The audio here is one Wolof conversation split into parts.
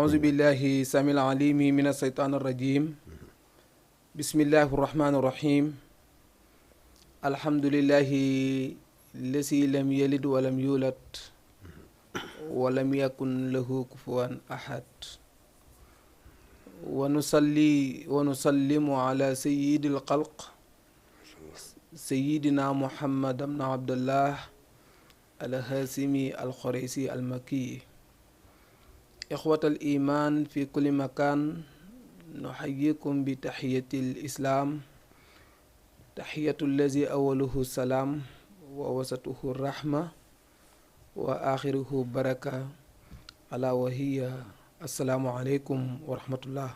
أعوذ بالله السميع العليم من الشيطان الرجيم بسم الله الرحمن الرحيم الحمد لله الذي لم يلد ولم يولد ولم يكن له كفوا أحد ونصلي ونسلم على سيد الخلق سيدنا محمد بن عبد الله الهاشمي القريشي المكي إخوة الإيمان في كل مكان نحييكم بتحية الإسلام تحية الذي أوله السلام ووسطه الرحمة وآخره بركة ألا وهي السلام عليكم ورحمة الله.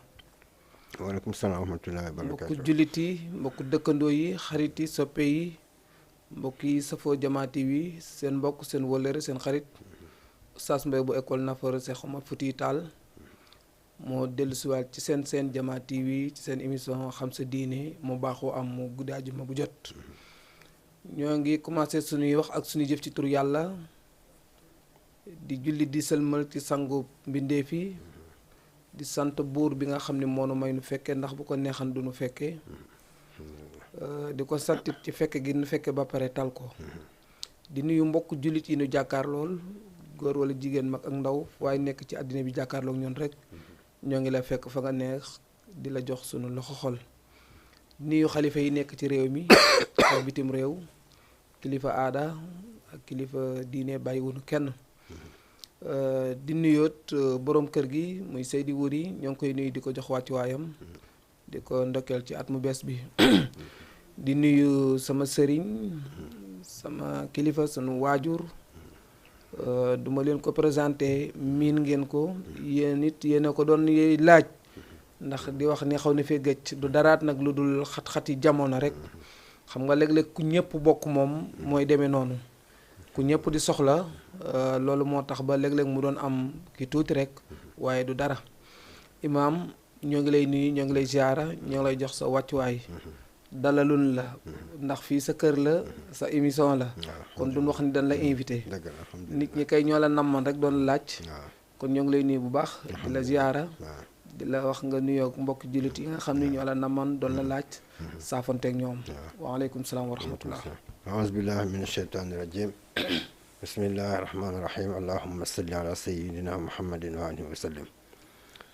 waaleykum salaam wa rahmatullahi wa barakaatu. mbokku jullit yi mbokku dëkkandoo yi xarit yi soppe yi mbokk yi safoo Jamaa TV seen mbokk seen wëllëre seen xarit Oustaz Mbaye bu école Nafoore Cheikh Omar Foutiyou Tall moo dellusiwaat ci seen Jamaa TV ci seen émission xam sa diine mu baaxoo am mu guddi àjjuma bu jot. ñoo ngi commencé suñuy wax ak suñuy jëf ci tur yàlla di julli di sëlmal ci sangu mbindeef yi di sant buur bi nga xam ne moo nu may nu fekkee ndax bu ko neexan du nu fekkee di ko santit ci fekke gi nu fekkee ba pare tal ko di nuyu mbokk jullit yi nu jàkkaar lool góor wala jigéen mag ak ndaw waaye nekk ci àddina bi jàkkaarloog ñun rek ñoo ngi la fekk fa nga neex di la jox sunu loxo xol nuyu xalifa yi nekk ci réew mi ak bitim réew kilifa aada ak kilifa diine bàyyiwunu kenn di nuyoot borom kër gi muy Seydi Wuri ñoo ngi koy nuyu di ko jox wàccuwaayam di ko ndokkeel ci at mu bees bi di nuyu sama sëriñ sama kilifa sunu waajur duma leen ko présenté miin ngeen ko yéen it yéen a ko doon laaj ndax di wax ni xaw na fee gëcc du daraat nag lu dul xat-xati jamono rek xam nga léeg-léeg ku ñëpp bokk moom mooy demee noonu ku ñëpp di soxla loolu moo tax ba léeg-léeg mu doon am ki tuuti rek waaye du dara imaam ñoo ngi lay nuyu ñoo ngi lay ziara ñoo ngi lay jox sa wàccuwaay dalalun la ndax fii sa kër la sa émission la kon duñ wax ni dañ la invité nit ñi kay ñoo la namman rek doon laaj kon ñoo ngi lay nuyu bu baax di la ziara di la wax nga nuyoog mbokk jullit yi nga xam ne ñoo la namman doon la laaj saafonteeg ñoom waaleykum salaam wa rahmatullah aouzu billahi min asheytaani rajim bismillahi rahmaani rahim allahumma salli ala sayidina muhammadin wa alihi wa sallim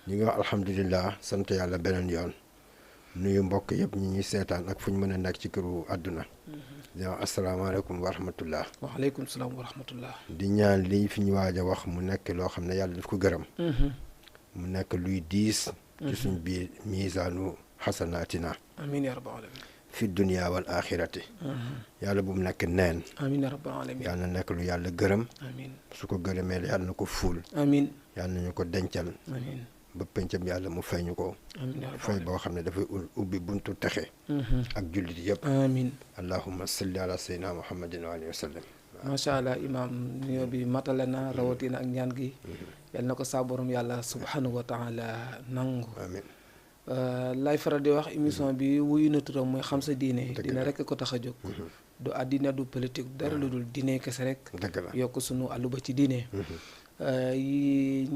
ñi ngi wax alhamdulillah sant yàlla beneen yoon nuyu mbokk yëpp ñi ñuy seetaan ak fu ñu mën a nekk ci këru àdduna di wax asalaamaaleykum wa rahmatullah waaleykum salaam wa rahmatullah di ñaan lii fi ñu waaj a wax mu nekk loo xam ne yàlla daf ko gërëm mu nekk luy diis ci suñ biir miisaanu xasanaatina amiin yaa rabbal alamin fi dunia wal axirati yàlla bu mu nekk neen amiin yaa rabbal alamin yàlla na nekk lu yàlla gërëm amiin su ko gërëmee yàlla na ko fuul amiin yàlla nañu ko dencal amiin ba pencam yàlla mu fay ñu ko amiin yaa rabbal fay boo xam ne dafay ubbi buntu texe ak jullit yëpp amiin allahumma salli ala sayyidina muhammadin wa alihi wa sallam macha allah imaam nuyoo bi matale na rawatina ak ñaan gi yal na ko saa borom yàlla subhanahu wa taala nangu amiin lay faral di wax émission bi wuyu na turam mooy xam sa diine dina rek ko tax a jóg du àddina du politique dara lu dul diine kese rek dëgg la yokk sunu àllu ba ci diine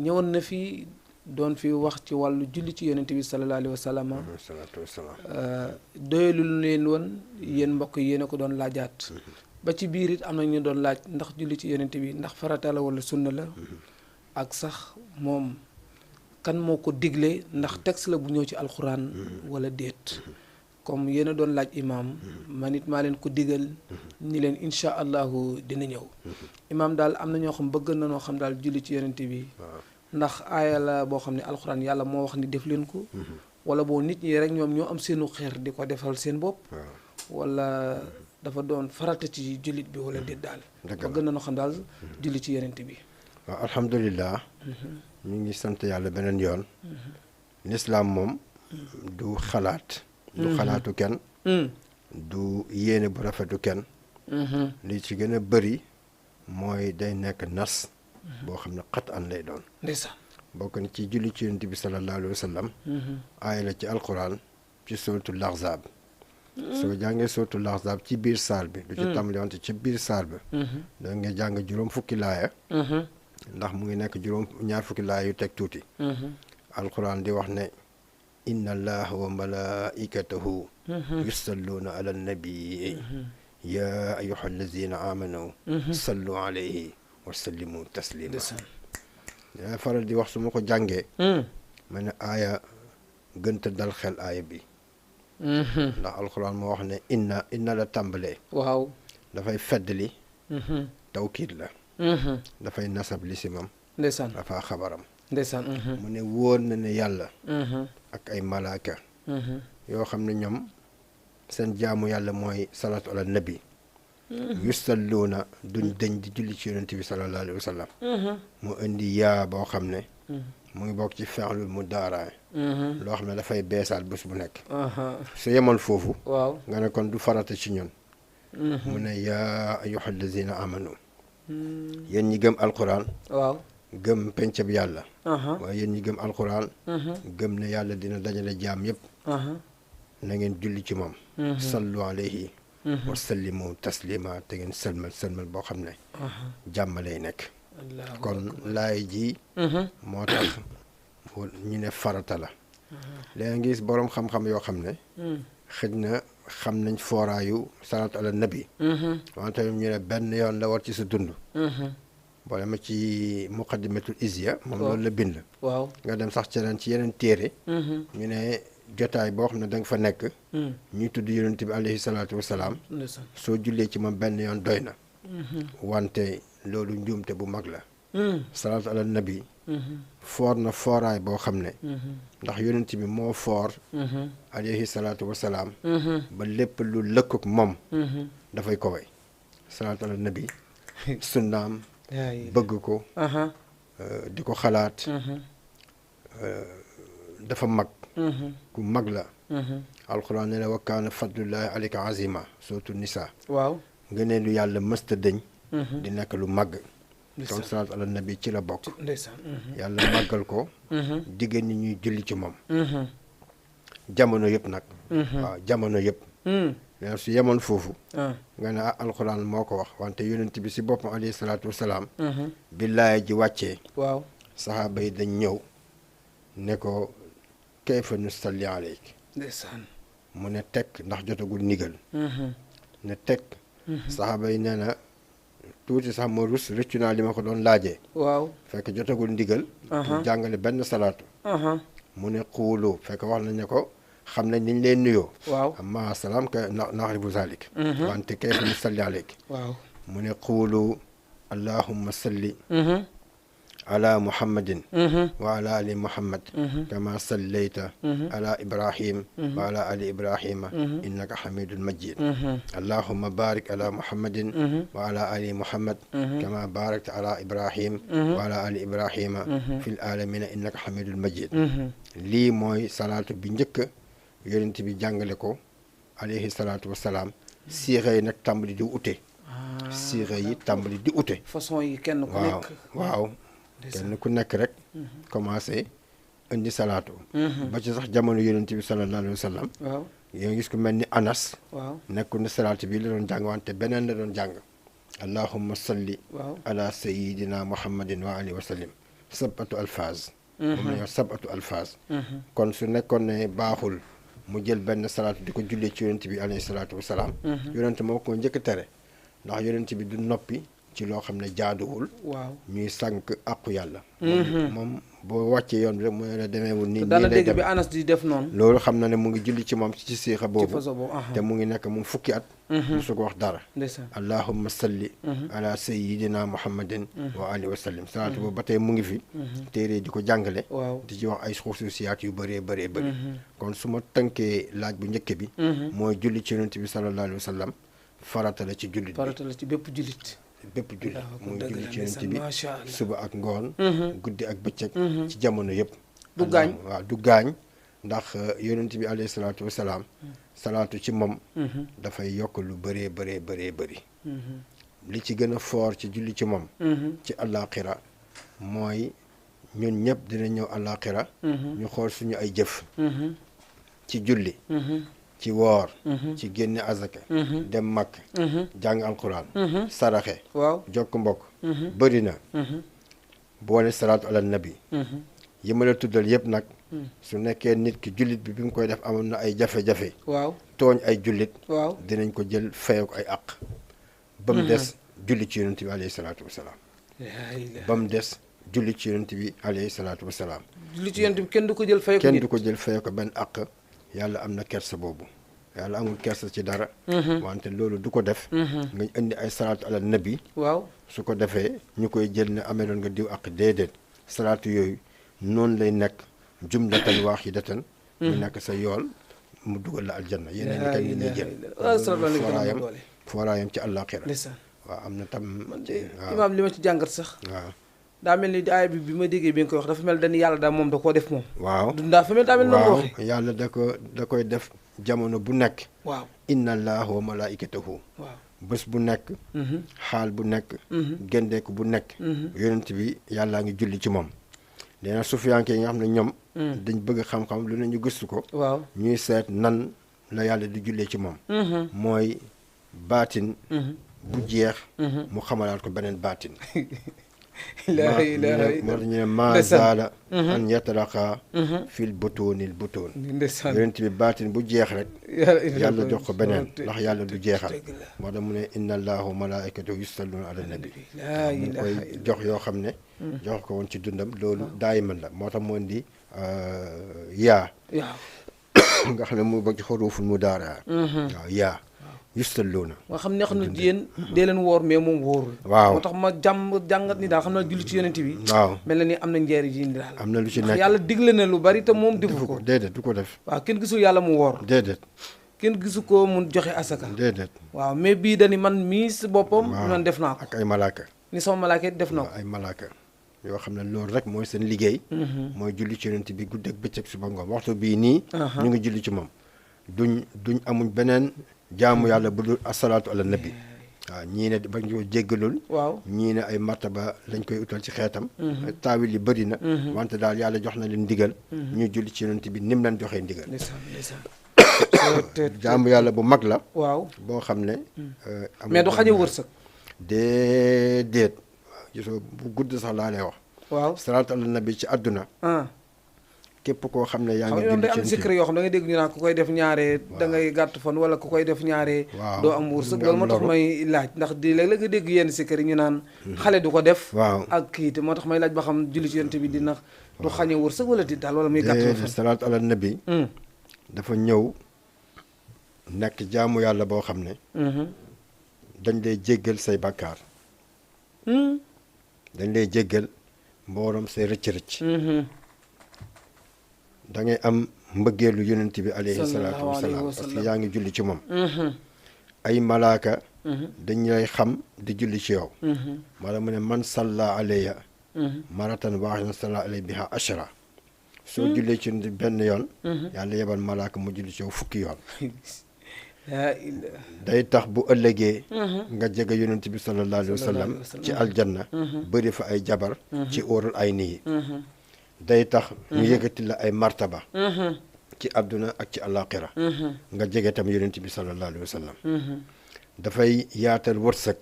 ñëwoon na fi doon fi wax ci wàllu julli ci yonent bi sallallahu alayhi wa sallam salaatu wasalaam doyalul leen woon yéen mbokk yéen a ko doon laajaat ba ci biir it am na ñu doon laaj ndax julli ci yonent bi ndax farata la wala sunna la ak sax moom kan moo ko digle ndax texte la bu ñëw ci alxuraan wala déet comme yéen a doon laaj imaam man it maa leen ko digal ni leen incha allahu dina ñëw imaam daal am na ñoo xam bëgg na noo xam daal julli ci yonent bi ndax aaya la boo xam ne alxuraan yàlla moo wax ni def leen ko wala boo nit ñi rek ñoom ñoo am seenu xeer di ko defal seen bopp wala dafa doon farata ci jullit bi wala déet daal bëgg na noo xam daal julli ci yonent bi waaw alhamdulilah ñu ngi sant yàlla beneen yoon lislaam moom du xalaat du xalaatu kenn du yéene bu rafetu kenn li ci gën a bëri mooy day nekk nas boo xam ne xat an lay doon ndeysaan bokk na ci julli ci yonent bi sallallahu alayhi wa sallam aaya la ci alquran ci suratul ahzab soo jàngee suratul ahzab ci biir saar bi du ci tàmbali wante ci biir saar bi da nga jàng juróom fukki laaya ndax mu ngi nekk juróom ñaar fukki laay yu teg tuuti alquran di wax ne inna allaha wa malaikatahu yusalluna ala nabii ya ayuha allazina amanu sallu alayhi wa sallimu taslima yaa faral di wax su ma ko jàngee ma ne aaya gënta dal xel aaya bi ndax alquran moo wax ne inna la tàmbalee waaw dafay feddli tawkiid la dafay nasab lisimam ndeysaan dafa xabaram ndeysaan mu ne wóor na ne yàlla ak ay malaaka yoo xam ne ñoom seen jaamu yàlla mooy salaatu ala nabi yusalluuna duñ dëñ di julli ci yonent bi sallallahu alayhi wa sallam mu indi yaa boo xam ne mu ngi bokk ci fi'lul mudaari loo xam ne dafay beesaat bés bu nekk su yemoon foofu waaw nga ne kon du farata ci ñun mu ne yaa ayyuha allazina amanu yéen ñi gëm alquran waaw gëm pencab yàlla waaye yéen ñi gëm alquran gëm ne yàlla dina dajale jaam yépp na ngeen julli ci moom sallu alayhi wa sallimu taslima te ngeen sëlmal boo xam ne jàmm lay nekk kon laay ji moo tax ñu ne farata la léegi ngi gis boroom xam-xam yoo xam ne xëj na xam nañ fooraayu salaatu ala nabi wante ñu ne benn yoon la war ci sa dund boo demee ci muqaddimatul izya moom loolu la bind waaw nga dem sax ci yeneen téere ñu ne jotaay boo xam ne da nga fa nekk ñuy tudd yonent bi alayhi salaatu wasalaam soo jullee ci moom benn yoon doy na wante loolu njuumte bu mag la salaatu ala nabi foor na fooraay boo xam ne ndax yonent bi moo foor alayhi salaatu wasalaam ba lépp lu lëkkuk moom dafay ko way salaatu ala nabi sunnaam bëgg ko di ko xalaat dafa mag ku mag la alquran ne la wa kaana fadlullahi alayka azima suratu nisa waaw nga ne lu yàlla mësta dëñ di nekk lu màgg kon salaatu ala nabi ci la bokk yàlla màggal ko diggéen ñi ñuy julli ci moom jamono yëpp nag waaw jamono yëpp mais su yemoon foofu nga ne alquran moo ko wax wante yonent bi si boppam alayhi salaatu wasalaam bi laaya ji wàccee waaw saxaaba yi dañ ñëw ne ko kayfa nusalli alayk ndeysaan mu ne tekk ndax jotagul ndigal ne tekk saxaaba yi nee na tuuti sax ma rus rëccu naa li ma ko doon laajee waaw fekk jotagul ndigal pour jàngale benn salaatu mu ne xuulu fekk wax nañ ne ko xam nañ niñ leen nuyoo waaw amma salaam ka naxribu zalik wante kayfa nusalli alayk waaw mu ne xuulu allahumma salli ala muhammadin wa ala ali muhammad kama sallayta ala ibrahim wa ala ali ibrahima innaka hamidun majid allahumma barik ala muhammadin wa ala ali muhammad kama barakta ala ibrahim wa ala ali ibrahima fil alamina innaka hamidun majid lii mooy salaatu bi njëkk yonent bi jàngale ko alayhi salaatu wasalaam siixa yi nag tàmbali di ute siixa yi tàmbali di ute façon yi kenn ku nekk waaw kenn ku nekk rek commencé indi salaatu ba ci sax jamono yonent bi sallallahu alayhi wa sallam waaw yoo gis ku mel ni Anas waaw nekkul ne salaatu bi la doon jàng wante beneen la doon jàng allahumma salli ala sayidina muhammadin wa alihi wa sallim sabatu alfaz moom la ñoo sabatu alfaz kon su nekkoon ne baaxul mu jël benn salaatu di ko jullee ci yonent bi alayhi salaatu wasalaam yonent moo ko njëkk tere ndax yonent bi du noppi ci loo xam ne jaaduwul waaw ñuy sànq àqu yàlla moom boo wàccee yoon bi rek mu ne la demeewul nii dana lay dégg dem bi Anas di def noonu loolu xam na ne mu ngi julli ci moom ci siixa ci boobu façon boobu te mu ngi nekk mu fukki at musu ko wax dara ndeysaan allahumma salli ala sayyidina muhammadin wa alihi wa sallim salaatu boobu ba tey mu ngi fi téere di ko jàngale waaw di ci wax ay xususiyaat yu bëree bëri kon su ma tënkee laaj bu njëkk bi mooy julli ci yonent bi sallallahu alayhi wa sallam farata la ci jullit bi farata la ci bépp jullit bépp jullit mu ngi julli ci yonent bi macha allah suba ak ngoon guddi ak bëccëg ci jamono yëpp du gaañ waaw du gaañ ndax yonent bi alayhi salaatu wasalaam salaatu ci moom dafay yokk lu bëree bëri li ci gën a foor ci julli ci moom ci àllaaxira mooy ñun ñëpp dina ñëw àllaaxira ñu xool suñu ay jëf ci julli ci woor ci génne azaka dem makk jàng alquran saraxe waaw jokk mbokk bëri na boole salaatu ala nabi yi ma la tuddal yëpp nag su nekkee nit ki jullit bi mu koy def amoon na ay jafe-jafe waaw tooñ ay jullit waaw dinañ ko jël fayoo ko ay àq ba mu des julli ci yonent bi alayhi salaatu wasalaam ba mu des julli ci yonent bi alayhi salaatu wasalaam julli ci yonent bi kenn du ko jël fay ko kenn du ko jël fayoo ko benn àq yàlla am na kersa boobu yàlla amul kersa ci dara wante loolu du ko def nga indi ay salaatu ala nabi waaw su ko defee ñu koy jël ne amee doon nga diw àq déedéet salaatu yooyu noonu lay nekk jumlatan waahidatan mu nekk sa yool mu dugal la aljanna yeneen ni kañ la ñuy jël fooraayam ci àllaaxira waaw am na tam imaam li ma ci jàngat sax waaw daa mel ni aaya bi ma déggee bi nga koy wax dafa mel dañu yàlla daal moom da koo def moom waaw daa fa mel daa mel noonu waaw waxee yàlla da koy def jamono bu nekk waaw inna allaha wa malaikatahu waaw bés bu nekk xaal bu nekk gendeeku bu nekk yonent bi yàllaa ngi julli ci moom nee na sufiyanke yi nga xam ne ñoom dañ bëgg xam-xam lu ne ñu gëstu ko waaw ñuy seet nan la yàlla di jullee ci moom mooy baatin bu jeex mu xamalaat ko beneen baatin laa ilaaha moo tax ñu ne maa zaala an yataraqa fil butuunil butuun yonent bi baatin bu jeex rek yàlla jox ko beneen ndax yàlla du jeexal moo tax mu ne inna allaha wa malaikatahu yusalluna ala nabi mu koy jox yoo xam ne jox ko woon ci dundam loolu daayiman la moo tax mu indi yaa nga xam ne mu bëgg xuruuful mudaara waaw yaa yusalluuna nga xam ne xam ne yéen dee leen woor mais moom wóorul waaw moo tax ma jàngat ni daal xam naa julli ci yonent bi waaw mel na ni am na njëriñ ji daal am na lu ci nekk yàlla digle na lu bari te moom defu ko déedéet du ko def waaw kenn gisul yàlla mu woor déedéet kenn gisu ko mu joxe asaka déedéet waaw mais bii dani man mii si boppam man def naa ko ak ay malaaka ni sama malaaka def na ko ay malaaka yoo xam ne loolu rek mooy seen liggéey mooy julli ci yonent bi guddeeg bëccëg suba ngoon waxtu bii nii ñu ngi julli ci moom duñ amuñ beneen jaamu yàlla bu dul asalaatu ala nabi waaw ñii ne ba ñu jéggalul waaw ñii ne ay martaba lañ koy utal ci xeetam taawil yi bëri na wante daal yàlla jox na leen ndigal ñu julli ci yonent bi ni mu leen joxee ndigal jaamu yàlla bu mag la waaw boo xam ne mais du xaje wërsëg déedéet waaw gisoo bu gudd sax laa lay wax waaw salaatu ala nabi ci àdduna képp koo xam ne yaa ngi julli ci am secret yoo xam da nga dégg ñu naan ku koy def ñaare da ngay gàtt fan wala ku koy def ñaare doo am wërsëg loolu moo tax may laaj ndax di léeg-léeg nga dégg yenn secret yi ñu naan xale du ko def waaw ak kii te moo tax may laaj ba xam julli ci yonent bi dina du xañe wërsëg wala di daal wala muy gàtt fan salaatu ala nabi dafa ñëw nekk jaamu yàlla boo xam ne dañ lay jéggal say bàkkaar dañ lay jéggal mboorom say rëcc-rëcc da ngay am mbëggeelu yonent bi alayhi salaatu wasalaam parce que yaa ngi julli ci moom ay malaaka dañ lay xam di julli ci yow maanaam mu ne man salla alayya maratan waahidan salla alayhi biha ashra soo jullee ci benn yoon yàlla yebal malaaka mu julli ci yow fukki yoon day tax bu ëllëgee nga jege yonent bi sallallahu alayhi wa sallam ci aljanna bëri fa ay jabar ci óoral ay nii day tax ñu yëkkati la ay martaba ci àdduna ak ci àllaaxira nga jege tam yonent bi sallallahu alayhi wa sallam dafay yaatal wërsëg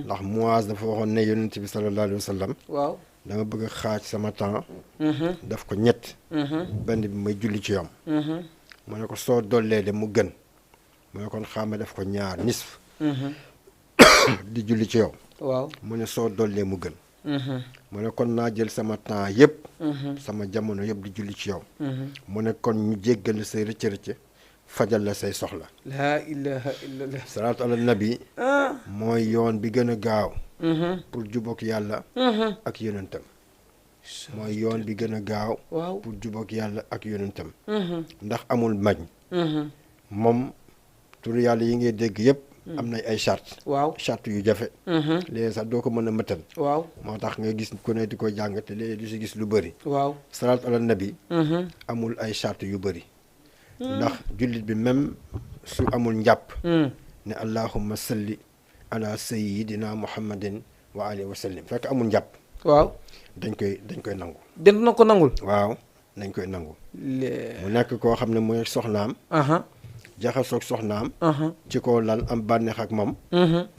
ndax Muaz dafa waxoon ne yonent bi sallallahu alayhi wa sallam waaw dama bëgg a xaaj sama temps daf ko ñett benn bi may julli ci yoom mu ne ko soo dollee de mu gën mu ne kon xaama def ko ñaar nisf di julli ci yow waaw mu ne soo dollee mu gën mu ne kon naa jël sama temps yëpp sama jamono yëpp di julli ci yow mu ne kon ñu jéggal say rëcc-rëcc fajal la say soxla laa ilaha illallah salaatu ala nabi mooy yoon bi gën a gaaw pour jubóog yàlla ak yonentam mooy yoon bi gën a gaaw pour jubóog yàlla ak yonentam ndax amul mañ moom tur yàlla yi ngay dégg yëpp am na ay charte charte yu jafe léegi sax doo ko mën a mëtal moo tax nga gis ku ne di ko jàng te léegi du si gis lu bëri salaatu ala nabi amul ay charte yu bëri ndax jullit bi même su amul njàpp ne allahumma salli ala sayyidina muhammadin wa alihi wa sallim fekk amul njàpp dañ koy nangu den na ko nangul dañ koy nangu mu nekk koo xam ne mooy soxnaam jaxasoog soxnaam ci kaw lal am bànneex ak moom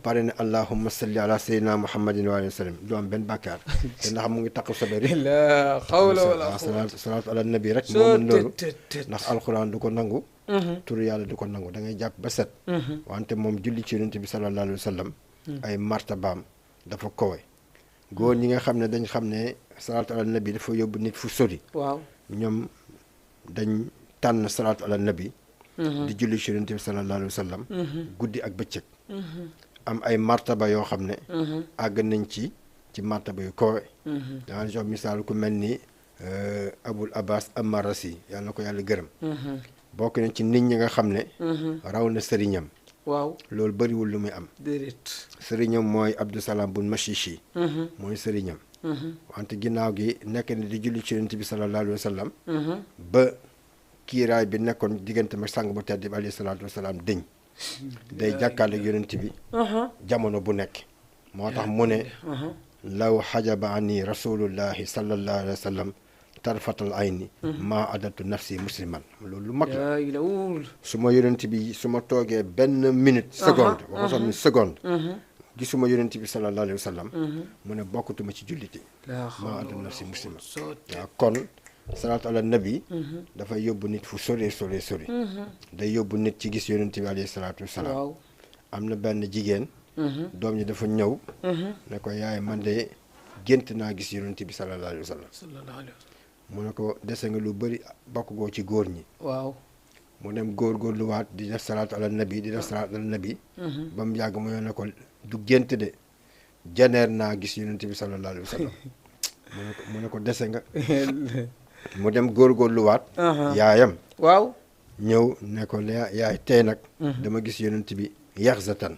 pare ne allahumma salli ala sayyidina muhammadin wa alihi wa sallam du am benn bàkkaar te ndax mu ngi takk soberi la xawla wala salaatu ala nabi rek moo mën loolu ndax alxuraan du ko nangu turu yàlla du ko nangu da ngay jàpp ba set wante moom julli ci yonent bi sallallahu alayhi wa sallam ay martabaam dafa kowe góor ñi nga xam ne dañ xam ne salaatu ala nabi dafa yóbbu nit fu sori waaw ñoom dañ tànn salaatu ala nabi di julli ci yonent bi sallallahu alayhi wa sallam guddi ak bëccëg am ay martaba yoo xam ne àgg nañ ci martaba yu kowe danga jox misaal ku mel ni Abul Abbas Amarasi yàlla na ko yàlla gërëm bokk nañ ci nit ñi nga xam ne raw na sëriñam waaw loolu bëriwul lu muy am déedéet sëriñam mooy Abdou Salam bun Mashishi mooy sëriñam wante ginnaaw gi nekk ne di julli ci yonent bi sallallahu alayhi wa sallam ba kiiraay bi nekkoon diggante mag sàng bu tedd bi alayhi salaatu wasalaam dëñ day jàkkaarloo ak yonent bi jamono bu nekk moo tax mu ne law xajaba ani rasulullahi sallallahu alayhi wa sallam tarfatal ayni maa adatu nafsi musliman loolu lu mag la su ma yonent bi su ma toogee benn minute seconde waxo sax ni seconde gisuma yonent bi sallallahu alayhi wa sallam mu ne bokkatuma ci julliti maa adatu nafsi musliman waaw kon salaatu ala nabi dafay yóbbu nit fu sori day yóbbu nit ci gis yonent bi alayhi salaatu wasalaam am na benn jigéen doom ñi dafa ñëw ne ko yaay man de gént naa gis yonent bi sallallahu alayhi wa sallam mu ne ko dese nga lu bëri bokk goo ci góor ñi waaw mu dem góorgóorluwaat di def salaatu ala nabi ba mu yàgg mu ne ko du gént de janeer naa gis yonent bi sallallahu alayhi wa sallam mu ne ko dese nga mu dem góorgóorluwaat yaayam waaw ñëw ne ko yaay tey nag dama gis yonent bi yaxzatan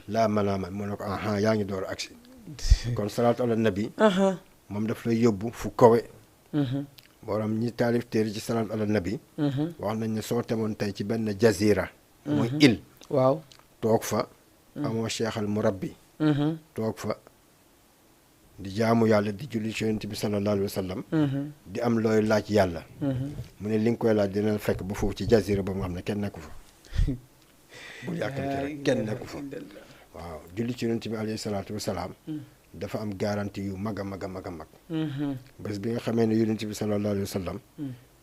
laa manaama mu ne ko yaa ngi door agsi kon salaatu ala nabi moom daf lay yóbbu fu kowe borom ñi taalif téere ci salaatu ala nabi wax nañ ne soo temoon tey ci benn jazira mooy île waaw toog fa amoo cheikh al murabbi toog fa di jaamu yàlla di julli ci yonent bi sallallahu alayhi wa sallam di am looy laaj yàlla mu ne li nga koy laaj dina fekk ba foofu ci jazira ba mu xam ne kenn nekku fa bul yàkkamti rek kenn nekku fa waaw julli ci yonent bi alayhi salaatu wasalaam dafa am garantie yu mag a mag a mag a mag bés bi nga xamee ne yonent bi sallallahu alayhi wa sallam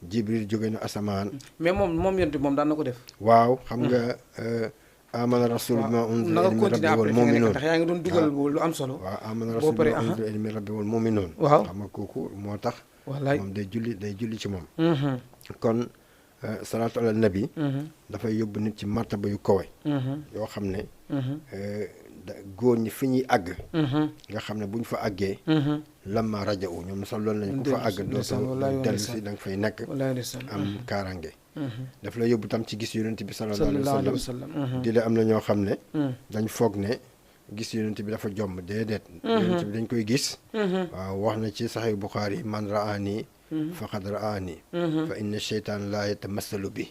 jibril jóge na asamaan mais moom yonent bi moom daan na ko def waaw xam nga amana rasul bima unzila min rabbi wal mu'minun ndax yaa ngi doon dugal lu am solo waaw amana rasul bima unzila min rabbi wal mu'minun waaw xam nga kooku moo tax wallaay moom day julli ci moom kon salaatu ala nabi dafay yóbbu nit ci martaba yu kowe yoo xam ne góor ñi fi ñuy àgg nga xam ne bu ñu fa àggee lamma raja u ñoom sax loolu lañ ku fa àgg dootoo dellu si da nga fay nekk am kaaraange daf la yóbbu tam ci gis yonent bi sallallahu alayhi wa sallam di la am na ñoo xam ne dañ foog ne gis yonent bi dafa jomb déedéet yonent bi dañ koy gis waaw wax na ci Sahih Bukhari man raani faqad raani fa inna cheytaan laa yatamassalu bi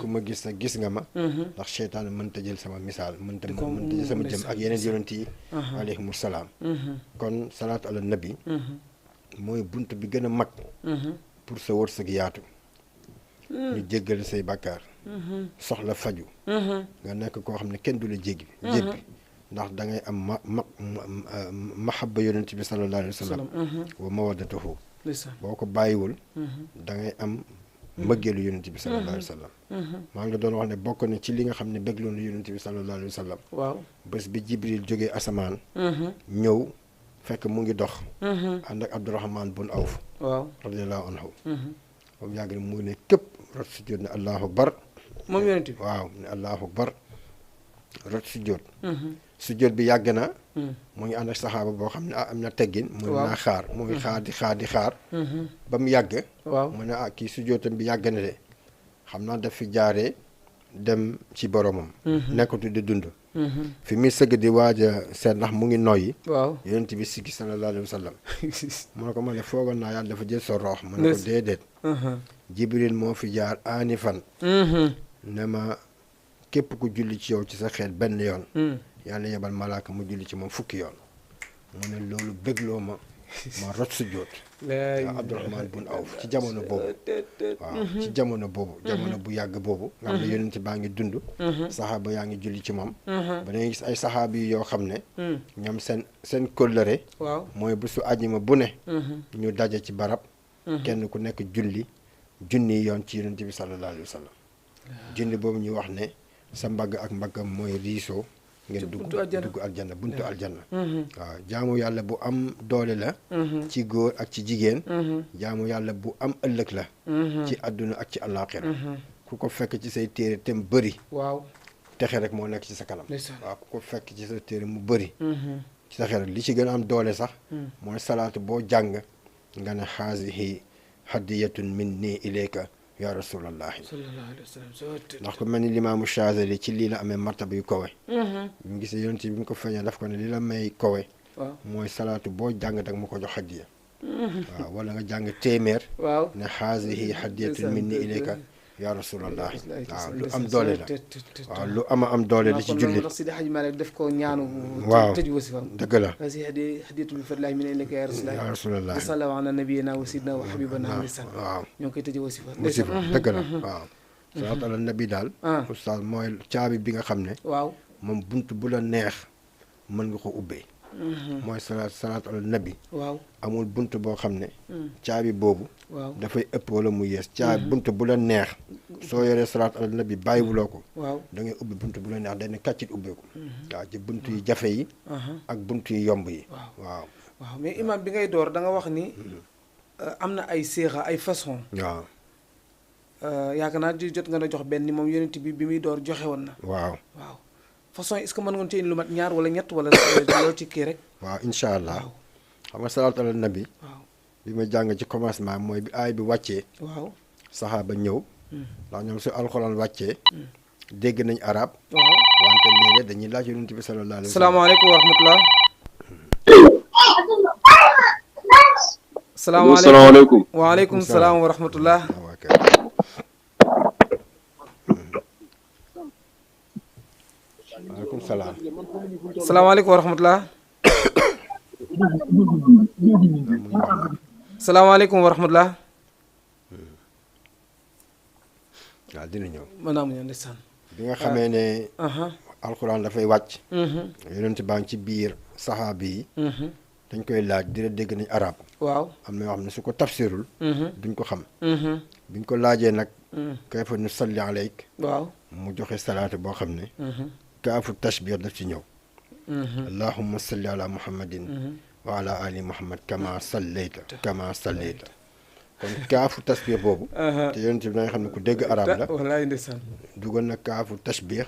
ku ma gis nag gis nga ma ndax cheytaan mënta jël sama misaal mënta jël sama jëm ak yeneen yonent yi alayhimu salaam kon salaatu ala nabi mooy bunt bi gën a mag pour sa wërsëg yaatu ñu jéggal say bàkkaar soxla faju nga nekk koo xam ne kenn du la jéggi ndax da ngay am mahabba yonent bi sallallahu alayhi wa sallam wa mawaddatuhu boo ko bàyyiwul da ngay am mbëggeelu yonent bi sallallahu alayhi wa sallam maa ngi la doon wax ne bokk na ci li nga xam ne bëgloon na yonent bi sallallahu alayhi wa sallam waaw bés bi jibril jógee asamaan ñëw fekk mu ngi dox ànd ak abdourahman bun awf waaw radiallahu anhu moom yàgg ne mu ne képp rot sujjóot ne allahu akbar moom yonent bi waaw ne allahu akbar rot sujjóot sujjóot bi yàgg na mu ngi ànd ak saxaaba boo xam ne am na teggin mu naa xaar mu ngi xaar di xaar ba mu yàgg mu ne kii sujjóotam bi yàgg na de xam naa daf fi jaaree dem ci boromam nekkatu di dund fi muy sëgg di waaj a seet ndax mu ngi noyyi waaw yonent bi siggi sallallahu alayhi wa sallam mu ne ko ma ne foogoon naa yàlla dafa jël sa roox mu ne ko déedéet jibril moo fi jaar aani fan ne ma képp ku julli ci yow ci sa xeet benn yoon yàlla yebal malaaka mu julli ci moom fukki yoon mu ne loolu bégloo ma ma rot sujjóot waaw Abdurahmaan bun Awf ci jamono boobu waaw ci jamono boobu jamono bu yàgg boobu nga xam ne yonent baa ngi dund saxaaba yaa ngi julli ci moom ba da ngay gis ay saxaaba yi yoo xam ne ñoom seen kóllëre mooy bu su àjjuma bu ne ñu daje ci barab kenn ku nekk julli junni yoon ci yonent bi sallallahu alayhi wa sallam junni boobu ñu wax ne sa mbagg ak mbaggam mooy riisoo ngeen dugg aljanna buntu aljanna waaw jaamu yàlla bu am doole la ci góor ak ci jigéen jaamu yàlla bu am ëllëg la ci àdduna ak ci àllaaxira ku ko fekk ci say téere tem bëri waaw texe rek moo nekk ci sa kanam waaw ku ko fekk ci sa téere mu bëri ci sa xel li ci gën a am doole sax mooy salaatu boo jàng nga ne xaasihi hadiyatun minni ilayka ya rasulallahi ndax ko mel ni limaamu Shaazili ci lii la amee martaba yu kowe bi mu gisee yonent bi mu ko feeñee daf ko ne li la may kowe mooy salaatu boo jàng dag ma ko jox hadiya waaw wala nga jàng téeméer ne xaasihi hadiyatun minni ilayka ya rasulallah waaw lu am doole la waaw lu am doole la ci jullit ndax Sidi Hadj Malick def ko ñaanu waaw tëj wasifa dëgg la si hadiyatu bi fadlillahi min ilayka ya rasulallah sallallahu ala nabiyyina wa sayyidina wa habibana lisan waaw ñoo ngi koy tëj wasifa dëgg la waaw salaatu ala nabi daal oustaz mooy caabi bi nga xam ne waaw moom bunt bu la neex mën nga ko ubbee mooy salaatu ala nabi waaw amul bunt boo xam ne caabi boobu waaw dafay ëpp wala mu yees caabi bunt bu la neex soo yoree salaatu ala nabi bàyyiwuloo ko waaw da ngay ubbi bunt bu la neex dañ ne kàccit ubbeeku waaw ci bunt yi jafe yi ak bunt yi yomb yi waaw mais imam bi ngay door da nga wax ni am na ay séexa ay façon waaw yaakaar naa jot nga na jox benn ni moom yonent bi muy door joxe woon na waaw façon est-ce que mën ngoon ci indi lu mat ñaar wala ñett wala loo ci kii rek waaw incha allah xam nga salaatu ala nabi waaw bi ma jàng ci commencement mooy bi aay bi wàccee waaw saxaaba ñëw ndax ñoom su alxuraan wàccee dégg nañ arab waaw wante léeg-léeg dañuy laaj yonent bi sallallahu alayhi wa sallam salaamaaleykum wa rahmatullah salaamaaleykum waaleykum salaam wa rahmatullah waaleykum salaam salaamaaleykum wa rahmatullah salaamaaleykum wa rahmatullah waaw dina ñëw mën naa mu ñëw ndeysaan bi nga xamee ne alxuraan dafay wàcc yonent baa ngi ci biir saxaabi yi dañ koy laaj dina dégg nañ arab waaw am na yoo xam ne su ko tafsirul duñ ko xam biñ ko laajee nag kayfa nusalli alayk waaw mu joxe salaatu boo xam ne kaafu tashbih daf ci ñëw allahumma salli ala muhammadin wa ala ali muhammad kama sallayta kon kaafu tashbih boobu te yonent bi da nga xam ne ku dégg arab la wallaay ndeysaan dugal na kaafu tashbih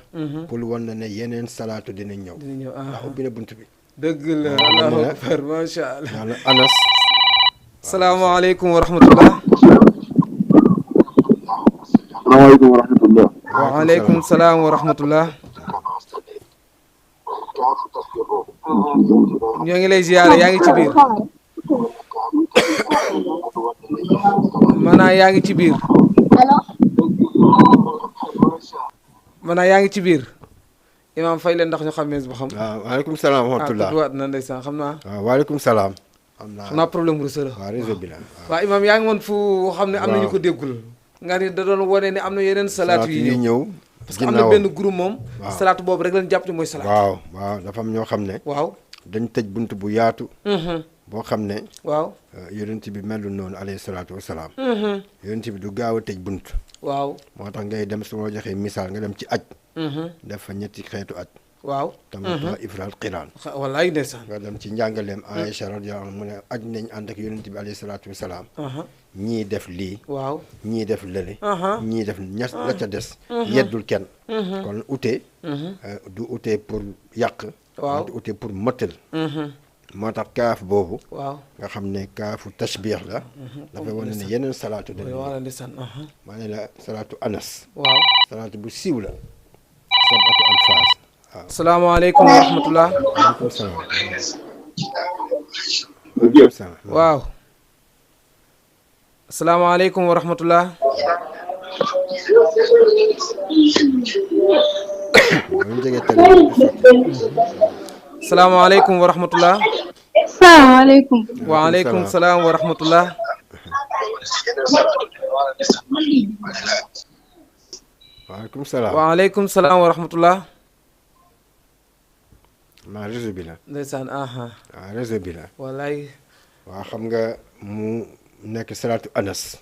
pour wan na ne yeneen salaatu dinañ ñëw ndax ubbi na bunt bi dëgg la allahu akbar macha allah naa la anas salaamaaleykum wa rahmatullah salaamaaleykum wa rahmatullah waaleykum salaam wa rahmatullah ñoo ngi lay ziyaare yaa ngi ci biir maanaam yaa ngi ci biir maanaam yaa ngi ci biir imaam fay leen ndax ñu xamee ba xam waaw waaleykum salaam wa rahmatullah waat na ndeysaan xam naa waaw waaleykum salaam xam naa problème bu réseau la waaw réseau bi la waaw imaam yaa ngi woon fu xam ne am na ñu ko déggul nga ni da doon wane ne am na yeneen salaatu yi ñëw parce que am na benn groupe moom salaatu boobu rek lañ jàpp ne mooy salaatu waaw dafa am ñoo xam ne waaw dañ tëj bunt bu yaatu boo xam ne waaw yonent bi melul noonu alayhi salaatu wasalaam yonent bi du gaaw a tëj bunt waaw moo tax ngay dem su ma joxee misaal nga dem ci aj def fa ñetti xeetu aj waaw tamattu ifraat qiraan wallaay ndeysaan nga dem ci njàngaleem Aïcha radiyallahu anha mu ne aj nañ ànd ak yonent bi alayhi salaatu wasalaam ñii def lii waaw ñii def lële ñii def ñas la ca des yeddul kenn kon ute du ute pour yàq waaw du ute pour mëttal moo tax kaaf boobu waaw nga xam ne kaafu tashbih la dafay wane ne yeneen salaatu dañ wala ndeysaan maa ne la salaatu anas waaw salaatu bu siiw la sabatu alfaas waaw salaamaaleykum wa rahmatullah waaleykum salaam waaw salaamaaleykum wa rahmatullah ñu jege télé salaamaaleykum wa rahmatullah salaamaaleykum. waaleykum salaam wa rahmatullah. waaleykum salaam. waaleykum salaam wa rahmatullah. maa réseau bi la. ndeysaan aha. waaw réseau bi la. wallaay. waaw xam nga mu nekk salaatu anas.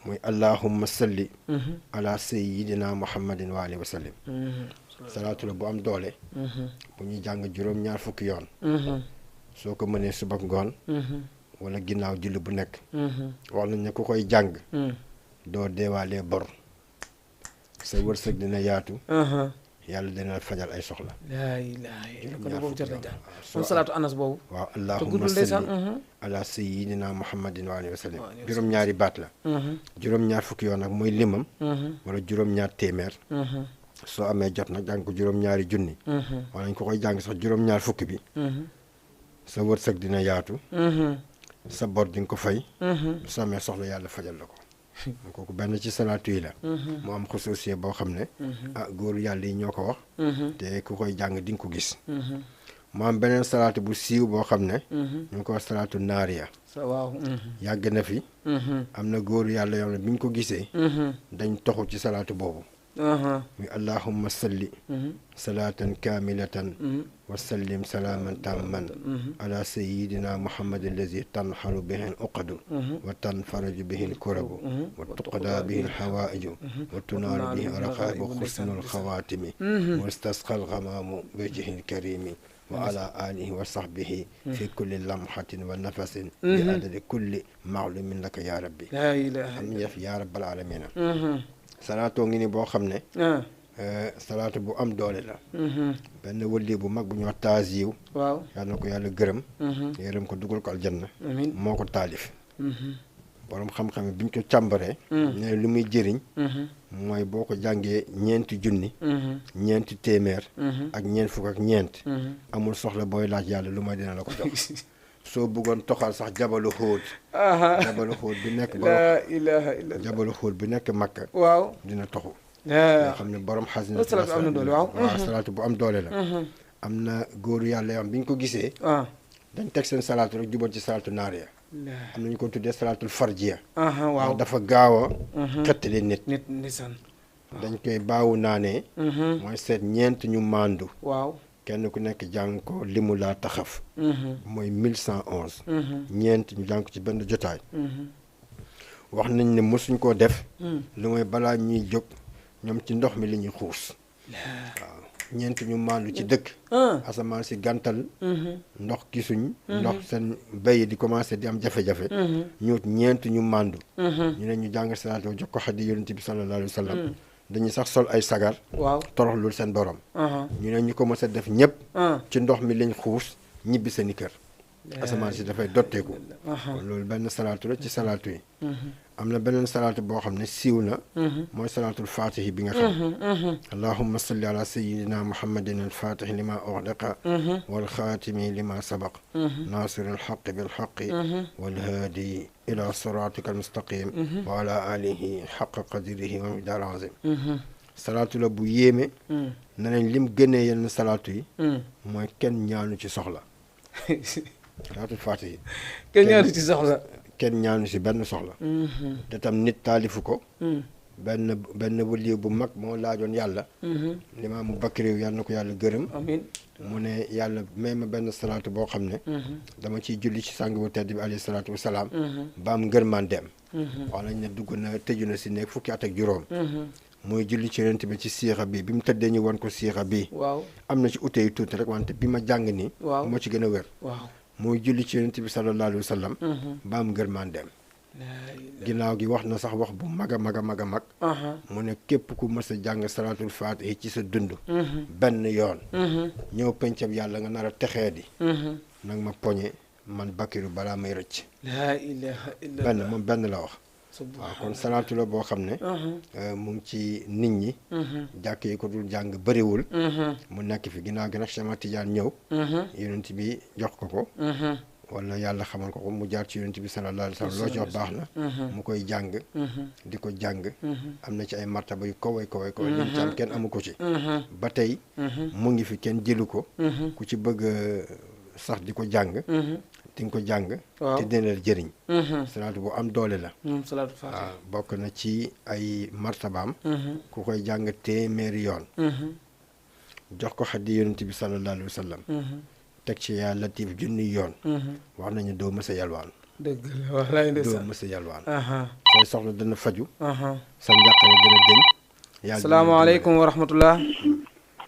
muy allahumma salli. ala sayyidina muhammadin wa alihi wa sallim. salaatu la bu am doole. bu ñuy jàng juróom-ñaar fukki yoon. soo ko mënee suba ngoon. wala ginnaaw julli bu nekk. wax nañ ne ku koy jàng. doo deewaalee bor. sa wërsëg dina yaatu. yàlla dina la fajal ay soxla. laa ilaaha illa kon boobu jar na jàng moom salaatu anas boobu. waaw allahumma salli ala sayyidina muhammadin wa alihi wa sallam. juróom-ñaari baat la. juróom-ñaar fukki yoon nag mooy limam. wala juróom-ñaar téeméer. soo amee jot nag jàng ko juróom-ñaari junni. wala ñu ko koy jàng sax juróom-ñaar fukki bi. sa wërsëg dina yaatu. sa bor di nga ko fay. soo amee soxla yàlla fajal la ko. kooku benn ci salaatu yi la. mu am xusuusiye boo xam ne. góor yàlla yi ñoo ko wax. te ku koy jàng di nga ko gis. mu am beneen salaatu bu siiw boo xam ne. ñu ngi ko wax salaatu naariya. waaw. yàgg na fi. am na góor yàlla yoo xam ne bi ñu ko gisee. dañ toxu ci salaatu boobu. muy allahumma salli. salaatan kaamilatan. wa sallim salaaman tamman. ala sayyidina muhammad allazi tanxalu bihi al uqadu. wa tanfaraju bihi al kurabu. wa tuqda bihi al xawaaju. wa tunaalu bihi raqaabu xusnul xawaatimi. wa istasqa al gamaamu biwajhihi al karimi. wa ala alihi wa sahbihi fi kulli lamhatin wa nafasin. bi adadi kulli maalumin laka ya rabbi. laa ilaaha am def ya rabbal alamina. salaatoo ngi ni boo xam ne. salaatu bu am doole la. benn wëlli bu mag bu ñuy wax taasiw. waaw yal na ko yàlla gërëm. yërëm ko dugal ko aljanna. amiin moo ko taalif. borom xam-xam bi ñu ko càmbaree. ne li muy jëriñ. mooy boo ko jàngee ñeenti junni. ñeenti téeméer. ak ñeent fukk ak ñeent. amul soxla booy laaj yàlla lu may dina la ko jox. soo bëggoon toxal sax jabalu xóot. jabalu xóot bi nekk. laa ilaaha illa jabalu xóot bi nekk Makka. waaw dina toxu. nga xam ne borom xasina. salaatu am na doole waaw. salaatu bu am doole la. am na góoru yàlla yoo xam bi ñu ko gisee. dañ teg seen salaatu rek jubal ci salaatu naariya. am na ñu ko tuddee salaatul farjiya. waaw dafa gaaw a. xettali nit. ndeysaan. dañ koy baawu naanee. mooy seet ñeent ñu maandu. waaw. kenn ku nekk jàng ko limu laa taxaf. mooy 1111. ñeent ñu jàng ko ci benn jotaay. wax nañ ne mosuñ koo def. lu mooy balaa ñuy jóg ñoom ci ndox mi li ñuy xuus. waaw ñeent ñu maandu ci dëkk. asamaan si gàntal. ndox gisuñ. ndox seen béy di commencé di am jafe-jafe. ñu ñeent ñu maandu. ñu ne ñu jàng salaatu jox ko xaddi yonent bi sallallahu alayhi wa sallam. dañuy sax sol ay sagar. waaw toroxlul seen borom. ñu ne ñu ko mës a def ñëpp. ci ndox mi lañ xuus ñibbi seeni kër. asamaan si dafay dotteeku. kon loolu benn salaatu la ci salaatu yi. am na beneen salaatu boo xam ne siiw na. mooy salaatul faatihi bi nga xam. allahumma salli ala sayyidina muhammadin al faatihi lima ughliqa. wal xaatimi lima sabaq. naasiri al xaqi bil xaqi. wal haadi ila siraatika al mustaqim. wa ala alihi xaqa qadrihi wa miqdaar azim. salaatu la bu yéeme. ne nañ lim gënee yenn salaatu yi. mooy kenn ñaanu ci soxla. salaatul faatihi. kenn ñaanu ci soxla. kenn ñaanu si benn soxla. te tam nit taalifu ko. benn waliyu bu mag moo laajoon yàlla. limaamu Bakri yàlla na ko yàlla gërëm. amiin mu ne yàlla may ma benn salaatu boo xam ne. dama ciy julli ci sang bu tedd bi alayhi salaatu wa salaam. ba am ngërmandeem. wax nañ ne dugg na tëju na si nekk fukki at ak juróom. muy julli ci yonent bi ci siixa bi mu tëddee ñu won ko siixa bi. waaw am na ci ute yu tuuti rek wante bi ma jàng nii. waaw moo ci gën a wér. waaw muy julli ci yonent bi sallallahu alayhi wa sallam. ba am ngërmandeem. ginnaaw gi wax na sax wax bu mag a mag a mag a mag. mu ne képp ku mës a jàng salaatul faatihi ci sa dund. benn yoon. ñëw pencam yàlla nga nar a texee di. nag ma poñe man Bakiru balaa may rëcc. laa ilaaha illa benn moom benn la wax. waaw kon salaatu la boo xam ne. mu ngi ci nit ñi. jàkk yi ko dul jàng bëriwul. mu nekk fi ginnaaw gi nag Cheikh Tidiane ñëw. yonent bi jox ko ko. wala yàlla xamal ko mu jaar ci yonent bi sallallahu alayhi wa sallam loo ci wax baax na. mu koy jàng. di ko jàng. am na ci ay martaba yu kawe kawe kawe. li ci am kenn amu ko ci. ba tey. mu ngi fi kenn jëlu ko. ku ci bëgg sax di ko jàng di nga ko jàng waaw te dina la jëriñ salaatu bu am doole la salaatu faatiha waaw bokk na ci ay martabaam ku koy jàng téeméeri yoon jox ko xaddi yonent bi sallallahu alayhi wa sallam teg ci yaa latif junni yoon wax nañu doo mës a yalwaan dëgg la wallaay doo ndeysaan mës a yalwaan aha say soxla dana faju aha sa njàqare dana dëñ yàlla salaamaaleykum wa rahmatullah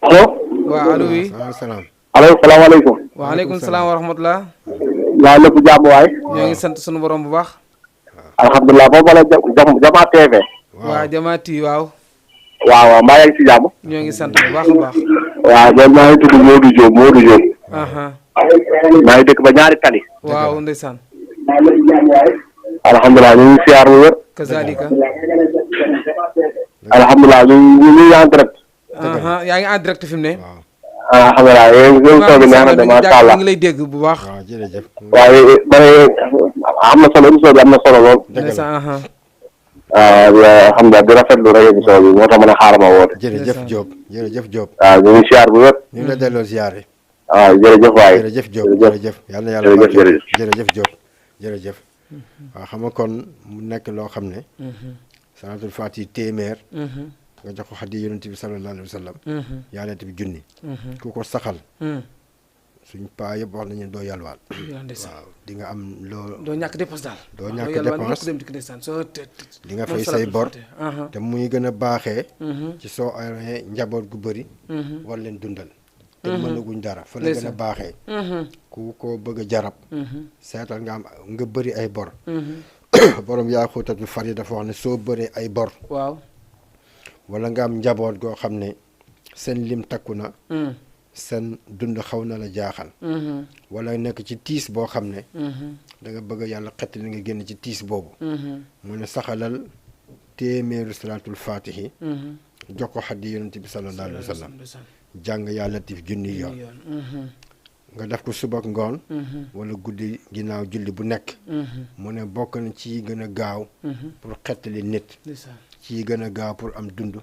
allo. waa allo wi salaam allo salaamaaleykum. waaleykum salaam wa rahmatullah yaa lépp jàmm waay. ñoo ngi sant sunu borom bu baax alhamdulilah boobu la Jama TV. waa jamaati waaw waaw mbaa yaa ngi si jàmm. ñoo ngi sant bu baax a baax waaw man maa ngi tudd Modou Diop. aha maa ngi dëkk ba ñaari tali. waaw ndeysaan alhamdulilah ñu ngi siyaar bu wér. kazalika alhamdulilah ñu ngi en direct. aha yaa ngi en direct fi mu ne waaw alhamdulilah yéen émission bi neex na de macha allah ngi lay dégg bu baax waaw jërëjëf waaye am na solo émission bi am na solo lool. ndeysaan aha alhamdulilah di rafetlu rek émission bi moo tax ma ne xaaral ma woote. jërëjëf Diop jërëjëf Diop waaw ñu ngi siyaar bu wér. ñu ngi la delloo ziyaare waaw jërëjëf waay. jërëjëf Diop jërëjëf yal na yàlla jërëjëf barkeel jërëjëf Diop jërëjëf waaw xam nga kon mu nekk loo xam ne salaatul faati téeméer nga jox ko xaddi yonent bi sallallahu alayhi wa sallam yàlla bi junni ku ko saxal suñ paa yëpp wax nañu doo yalwaan waaw di nga am loo doo ñàkk dépense daal doo ñàkk dépense dem dikk ndeysaan soo di nga fay say bor te muy gën a baaxee ci soo amee njaboot gu bëri war leen dundal te mënaguñ dara fa la gën a baaxee ku ko bëgg a jarab seetal nga am nga bëri ay bor borom yaa xóotatu far yi dafa wax ne soo bëree ay bor waaw wala nga am njaboot goo xam ne seen lim takku na seen dund xaw na la jaaxal wala nekk ci tiis boo xam ne da nga bëgg yàlla xett li nga génn ci tiis boobu mu ne saxalal téeméeru salaatul faatihi jox ko xaddi yonent bi sallallahu alayhi wa sallam jàng yaa latif junni yoon nga def ko suba ak ngoon wala guddi ginnaaw julli bu nekk mu ne bokk na ci gën a gaaw pour xettali nit ci gën a gaaw pour am dund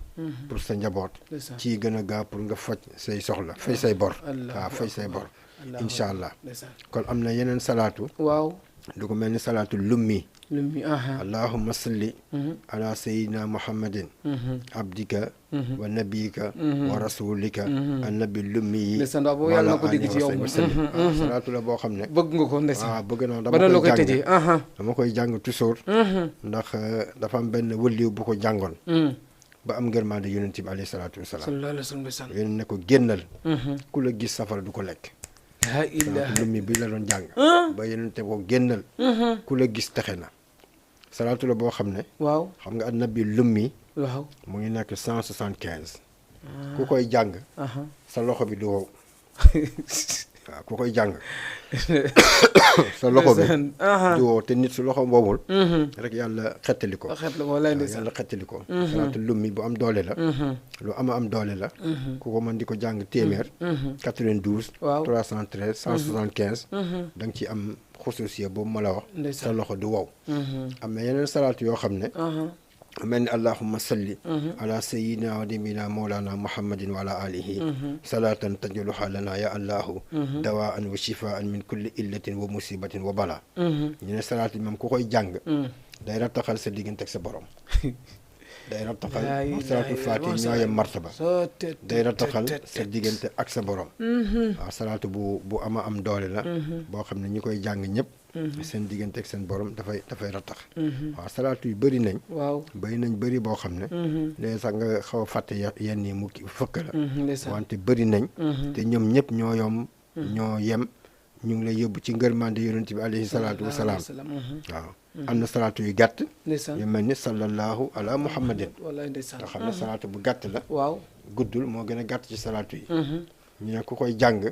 pour sa njaboot ci gën a gaaw pour nga faj say soxla fay say bor waaw fay say bor incha allah kon am na yeneen salaatu waaw lu ko mel ni salaatu lummi aha allahumma salli ala sayyidina muhammadin abdika wa nabiyika wa rasulika annabi lummi yi ndeysaan waaw boobu yàlla na ko dégg ci yow salaatu la boo xam ne bëgg nga ko ndeysaan waaw bëgg na ba la koy tëjee dama koy jàng toujours ndax dafa am benn wëlliw bu ko jàngoon ba am ngërmaande yonent bi alayhi salaatu wasalaam sallallahu alayhi wa sallam ndeysaan yéen ne ko génnal ku la gis safara du ko lekk la ilaha lummi bi la doon jàng ba yonente ko génnal ku la gis texe na salaatu la boo xam ne waaw xam nga annabi lummi waaw mu ngi nekk 175 ku koy jàng sa loxo bi du wow waaw ku koy jàng sa loxo bi du wow te nit su loxo boobul rek yàlla xettali ko yàlla xettali ko salaatu lummi bu am doole la lu am doole la ku ko mën di ko jàng téeméer 92 313 175 da nga ci am xususiya boobu ma la wax sa loxo du wow am na yeneen salaatu yoo xam ne mel ni allahumma salli ala sayyidina wa nabiyina mawlana muhammadin wa ala alihi salatan tajluha lana ya allahu dawaan wa shifaan min kulli illatin wa musibatin wa bala ñu ne salaatu bi moom ku koy jàng day rattaxal sa diggante ak sa borom day rattaxal salaatul faati ñoo yem martaba day rattaxal sa diggante ak sa borom waaw salaatu bu am doole la boo xam ne ñi koy jàng ñëpp seen diggante ak seen borom dafay rattax waaw salaatu yu bëri nañ bëri boo xam ne léegi sax nga xaw a fàtte yenn yi mu fëkk la wante bëri nañ te ñoom ñëpp ñoo yem ñu ngi lay yóbbu ci ngërmande yonent bi alayhi salaatu wasalaam waaw am na salaatu yu gàtt yu mel ni sallallahu ala muhammadin nga xam ne salaatu bu gàtt la guddul moo gën a gàtt ci salaatu yi ñu ne ku koy jàng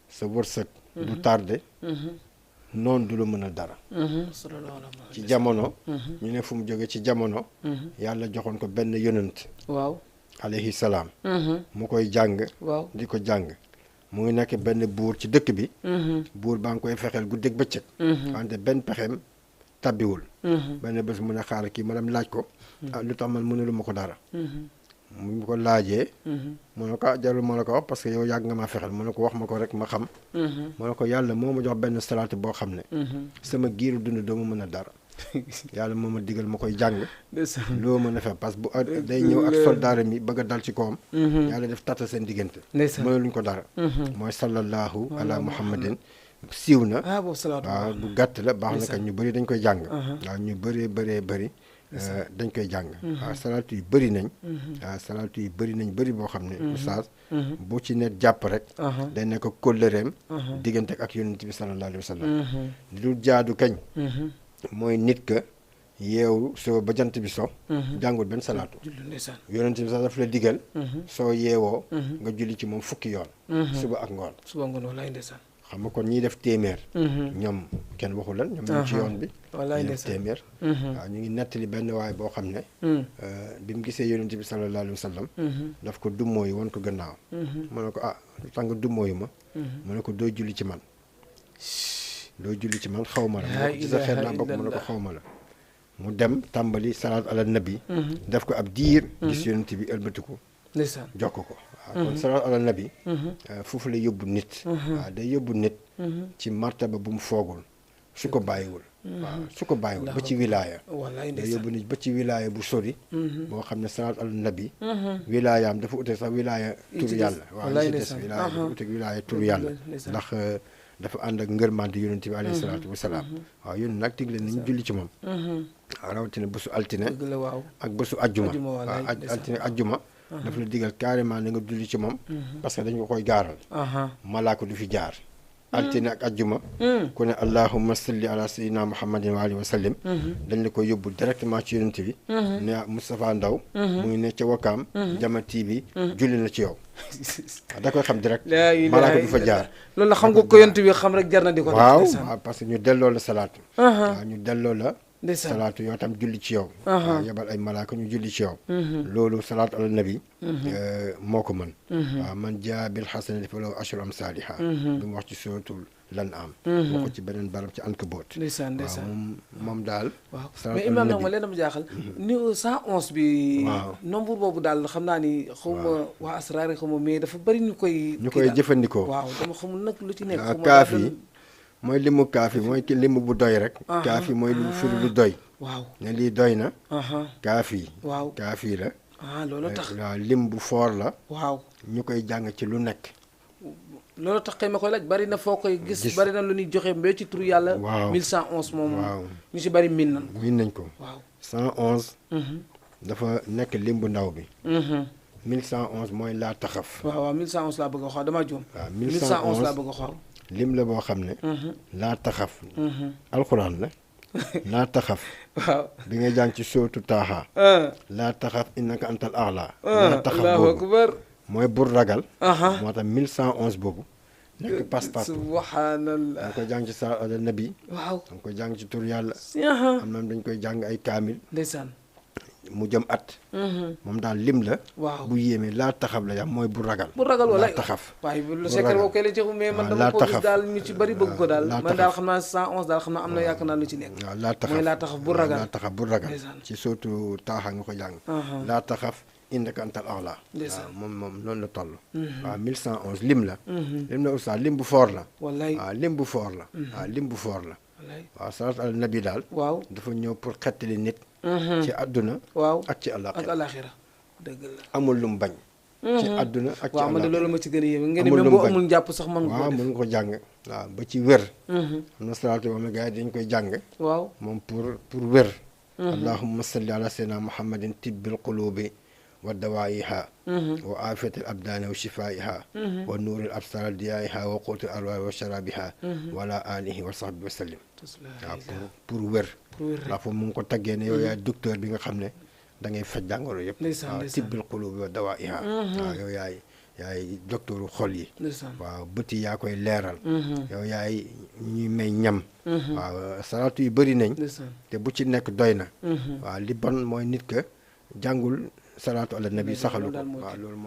sa wërsëg du tardé noonu du la mën a dara ci jamono ñu ne fu mu jóge ci jamono yàlla joxoon ko benn yonent alayhi salaam mu koy jàng di ko jàng mu ngi nekk benn buur ci dëkk bi buur baa ngi koy fexeel guddeeg bëccëg wante benn pexeem tabbiwul benn bés mu ne xaar kii ma dem laaj ko lu tax man mënulu ma ko dara mu ko laajee mu ne ko jarul ma la ko wax parce que yow yàgg nga maa fexel mu ne ko wax ma ko rek ma xam mu ne ko yàlla moo ma jox benn salaatu boo xam ne sama giiru dund doo ma mën a dara yàlla moo ma digal ma koy jàng loo mën a fe parce que bu day ñëw ak soldaar mi bëgg a dal ci kawam yàlla def tata seen diggante mënu luñ ko dara mooy sallallahu ala muhammadin siiw na waaw bu gàtt la baax na kat ñu bëri dañ koy jàng waaw ñu bëri dañ koy jàng waaw salaatu yi bëri nañ waaw salaatu yi bëri boo xam ne oustaz bu ci net jàpp rek day nekk kóllëreem diggante ak yonent bi sallallahu alayhi wa sallam lu jaadu kañ mooy nit ka yeewu soo ba jant bi so jàngul benn salaatu yonent bi sax daf la digal soo yeewoo nga julli ci moom fukki yoon suba ak ngoon wallaay ndeysaan xam nga kon ñiy def téeméer ñoom kenn waxu lan ñoom ñu ci yoon bi ñi def téeméer waaw ñu ngi nettali benn waay boo xam ne bi mu gisee yonent bi sallallahu alayhi wa sallam daf ko dummóoyu woon ko gannaaw mu ne ko lu tax nga dummóoyu ma mu ne ko doo julli ci man xaw ma la mu ne ko ci sa xeet laa bokk mu ne ko xaw ma la mu dem tàmbali salaatu ala nabi def ko ab diir gis yonent bi ëlbatiku jokk ko waaw kon salaatu ala nabi foofu la yóbbu nit waaw day yóbbu nit ci martaba bu mu foogul su ko bàyyiwul ba ci wilaaya day yóbbu nit ba ci wilaaya bu sori boo xam ne salaatu ala nabi wilaayaam dafa ute sax wilaaya turu yàlla waaw li ci des wilaaya dafa ute wilaaya turu yàlla ndax dafa ànd ak ngërmande yonent bi alayhi salaatu wasalaam waaw yéen nag digle nañ julli ci moom waaw rawatina bésu altine ak bésu ajjuma waaw altine ajjuma dafa la digal carrément na nga julli ci moom parce que dañ ko koy gaaral malaaka du fi jaar altine ak ajjuma ku ne allahumma salli ala sayyidina muhammadin wa alihi wa sallim dañ la koy yóbbu directement ci yonent bi ne Moustapha Ndaw mu ngi ne ca Wakaam Jama TV julli na ci yow da koy xam direct malaaka du fa jaar loolu la xam nga ko yonent bi xam rek jar na di ko waaw parce que ñu delloo la salaatu waaw ñu delloo la salaatu yoo tam julli ci yow waaw yebal ay malaaka ñu julli ci yow loolu salaatu ala nabi moo ko mën waaw man jaa bil hasanati falahu ashru amsaaliha bi mu wax ci suratul Lan'am wax ko ci beneen barab ci Ankabut waaw moom daal waaw mais imaam nag ma leen dama jaaxal ni 111 bi nombre boobu daal xam naa ni xawma waa asraar yi xawma mais dafa bëri ñu koy jëfandikoo waaw dama xamul nag lu ci nekk kaaf yi mooy limu kaaf yi mooy limu bu doy rek kaaf yi mooy lu firi lu doy waaw ne lii doy na kaaf yi waaw kaaf yi la loolu tax waaw lim bu foor la waaw ñu koy jàng ci lu nekk loolu tax xëy ma koy laaj bari na foo koy gis bari na lu ñuy joxe mbé ci turu yàlla 1111 moom ñu si bari miin nañ ko waaw 111 dafa nekk lim bu ndaw bi 1111 mooy laa taxaf waaw 1111 laa bëgg a xaw dama juum waaw 1111 laa bëgg a xaw lim la boo xam ne laa taxaf alxuraan la laa taxaf waaw bi nga jàng ci sootu taaxa laa taxaf innaka antal a'la laa taxaf allahu akbar mooy bur ragal moo tax 1111 boobu nekk pas-pas subhanallah dañ koy jàng ci sa ala nabi waaw dañ koy jàng ci tur yàlla am na dañ koy jàng ay kaamil ndeysaan mu jëm at moom daal lim la waaw bu yéemee laa taxaf la yam mooy bu ragal wala laa taxaf waaye lu secret boobu koy la ci mais man dama ko gis daal ñu ci bari bëgg ko daal man daal xam naa 111 daal xam naa am na yaakaar naa lu ci nekk waaw laa taxaf mooy laa taxaf bu ragal laa taxaf bu ragal ci sootu taaxa nga ko jàng laa taxaf innaka antal a'la waaw moom noonu la toll waaw 1111 lim la oustaz lim bu foor la wallaay waaw lim bu foor la waaw lim bu foor la waaw salaatu ala nabi daal waaw dafa ñëw pour xettali nit ci àdduna waaw ak ci àllaaxira dëgg la amul lu mu bañ ci àdduna ak ci waaw man de loolu ma ci gën a yéeme ngeen même boo amul njàpp sax mën nga waaw mën nga ko jàng waaw ba ci wér am na salaatu moom la gars yi dañ koy jàng waaw moom pour wér allahumma salli ala sayyidina muhammadin tibbil qulubi wa dawaayiha wa aafiyatil abdaani wa shifaa'iha wa nuuril absaar diyaa'iha wa quutil arwaahi wa sharaabiha wa ala aalihi wa sahbihi wa sallim waaw pour wér ndax foofu mu ngi ko taggee ne yow yaay docteur bi nga xam ne da ngay faj jàngoro yëpp waaw tibbil qulubi wa dawaa'iha waaw yow yaay docteuru xol yi waaw bët yi yaa koy leeral yow yaay ñuy may ñam waaw salaatu yu bëri nañ te bu ci nekk doy na waaw li bon mooy nit ka jàngul salaatu ala nabi saxalu ko waaw loolu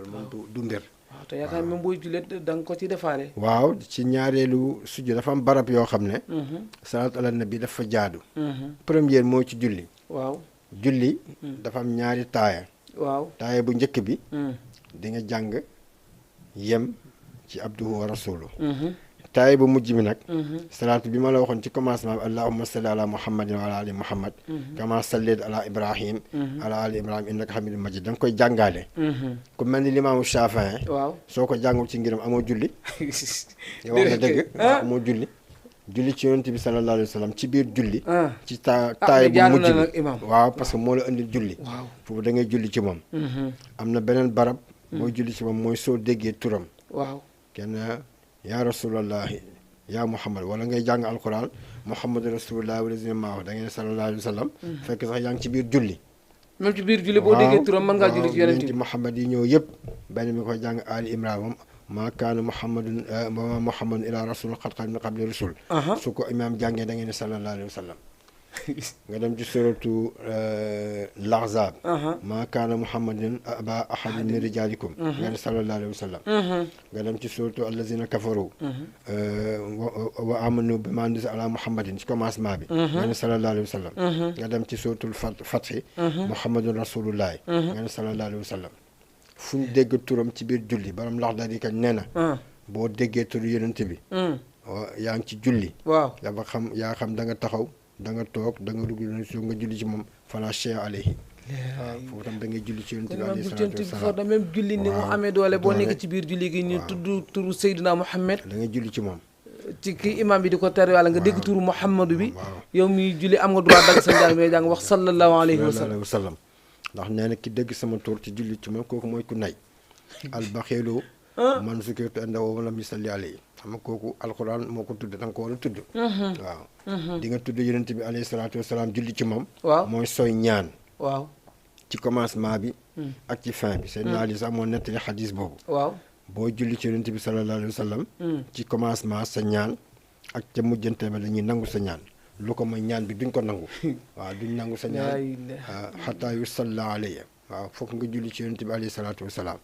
moom du mbir waaw te yaakaar même booy jullit da nga ko ci defaale waaw ci ñaareelu sujju dafa am barab yoo xam ne salaatu ala nabi dafa jaadu première mooy ci julli waaw julli dafa am ñaari taaya waaw taaye bu njëkk bi di nga jàng yem ci abduhu wa rasuluhu taaye bu mujj bi nag salaatu bi ma la waxoon ci commencement bi allahumma salli ala muhammadin wa ala ali muhammad kama sallayta ala ibrahim ala ali ibrahim innaka hamidun majid da nga koy jàngaale ku mel ni limaamu Shaafi'i waaw soo ko jàngul ci ngiram amoo julli yow wax na dëgg waaw amoo julli julli ci yonent bi sallallahu alayhi wa sallam ci biir julli ci taaye bu mujj bi waaw parce que moo la indi julli foofu da ngay julli ci moom am na beneen barab mooy julli ci moom mooy soo déggee turam waaw kenn yaa rasulallahi yaa muhammad wala ngay jàng alquran muhammadu rasulullahi walazina maahu da ngeen sallallahu alayhi wa sallam fekk sax yaa ngi ci biir julli même ci biir julli boo déggee turam mën ngaa julli ci yonent bi muhammad yi ñëw yëpp benn mi koy jàng ali imran moom maa kaana muhammadun ila rasul xat xat min qabli rasul su ko imaam jàngee da ngeen sallallahu alayhi wa sallam nga dem ci suratu Lahzab maa kaana muhammadun aba ahadin min rijalikum nga ne sallallahu alayhi wa sallam nga dem ci suratu allazina kafaru wa amanu bima unzila ala muhammadin ci commencement bi nga ne sallallahu alayhi wa sallam nga dem ci suratul fathi muhammadun rasulullahi nga ne sallallahu alayhi wa sallam fu ñu dégg turam ci biir julli baram lax daal di kañ nee na boo déggee turu yonent bi yaa ngi ci julli waaw dafa xam yaa xam da nga taxaw da nga toog da nga dugg so nga julli ci moom fala shay alayhi waaw foofu tam da ngay julli ci yonent bi alayhi salaatu wasalaam même julli ni mu amee doole boo nekk ci biir julli gi ñu tudd turu Seydina Muhammad da ngay julli ci moom ci kii imam bi di ko tere walla nga dégg turu Muhammadu bi yow mi julli am nga droit dagg sa njàng mi jàng wax sallallahu alayhi wa sallam ndax nee na ki dégg sama tur ci julli ci moom kooku mooy ku nay albaxilu man sukirtu indahu wa lam yusalli alayhi xam nga kooku alquran moo ko tudd da nga ko war a tudd waaw di nga tudd yonent bi alayhi salaatu wasalaam julli ci moom waaw mooy sooy ñaan waaw ci commencement bi ak ci fin bi seen Ali sax moo nettali xadis boobu waaw boo julli ci yonent bi sallallahu alayhi wa sallam ci commencement sa ñaan ak ca mujjante ba dañuy nangu sa ñaan lu ko mooy ñaan bi duñ ko nangu waaw duñ nangu sa ñaan xataa yu salla alayya waaw foog nga julli ci yonent bi alayhi salaatu wasalaam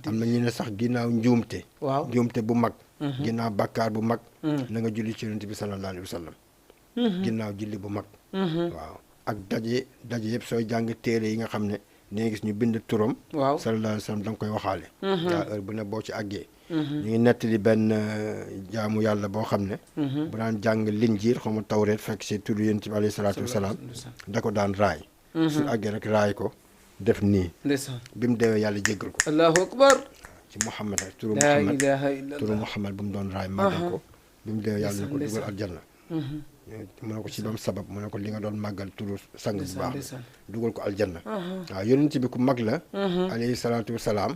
am na ñu ne sax ginnaaw njuumte njuumte bu mag ginnaaw bàkkaar bu mag na nga julli ci yonent bi sallallahu alayhi wa sallam ginnaaw julli bu mag waaw ak daje yëpp sooy jàng téere yi nga xam ne di nga gis ñu bind turam sallallahu alayhi wa sallam da nga koy waxaale waaw heure bu ne boo ci àggee ñu ngi nettali benn jaamu yàlla boo xam ne bu daan jàng linjiir xaw ma tawreet fekk si tudd yonent bi alayhi salaatu wasalaam da ko daan raay su àggee rek raay ko def nii bi mu deewee yàlla jéggal ko allahu akbar ci Muhammad rek turu la Muhammad ilaha illallah turu Muhammad bu mu doon raay màggal ko bi mu deewee yàlla na ko dugal aljanna mu ne ko ci doom sabab mu ne ko li nga doon màggal turu sang bu baax dugal ko aljanna waaw yonent bi ku mag la alayhi salaatu wasalaam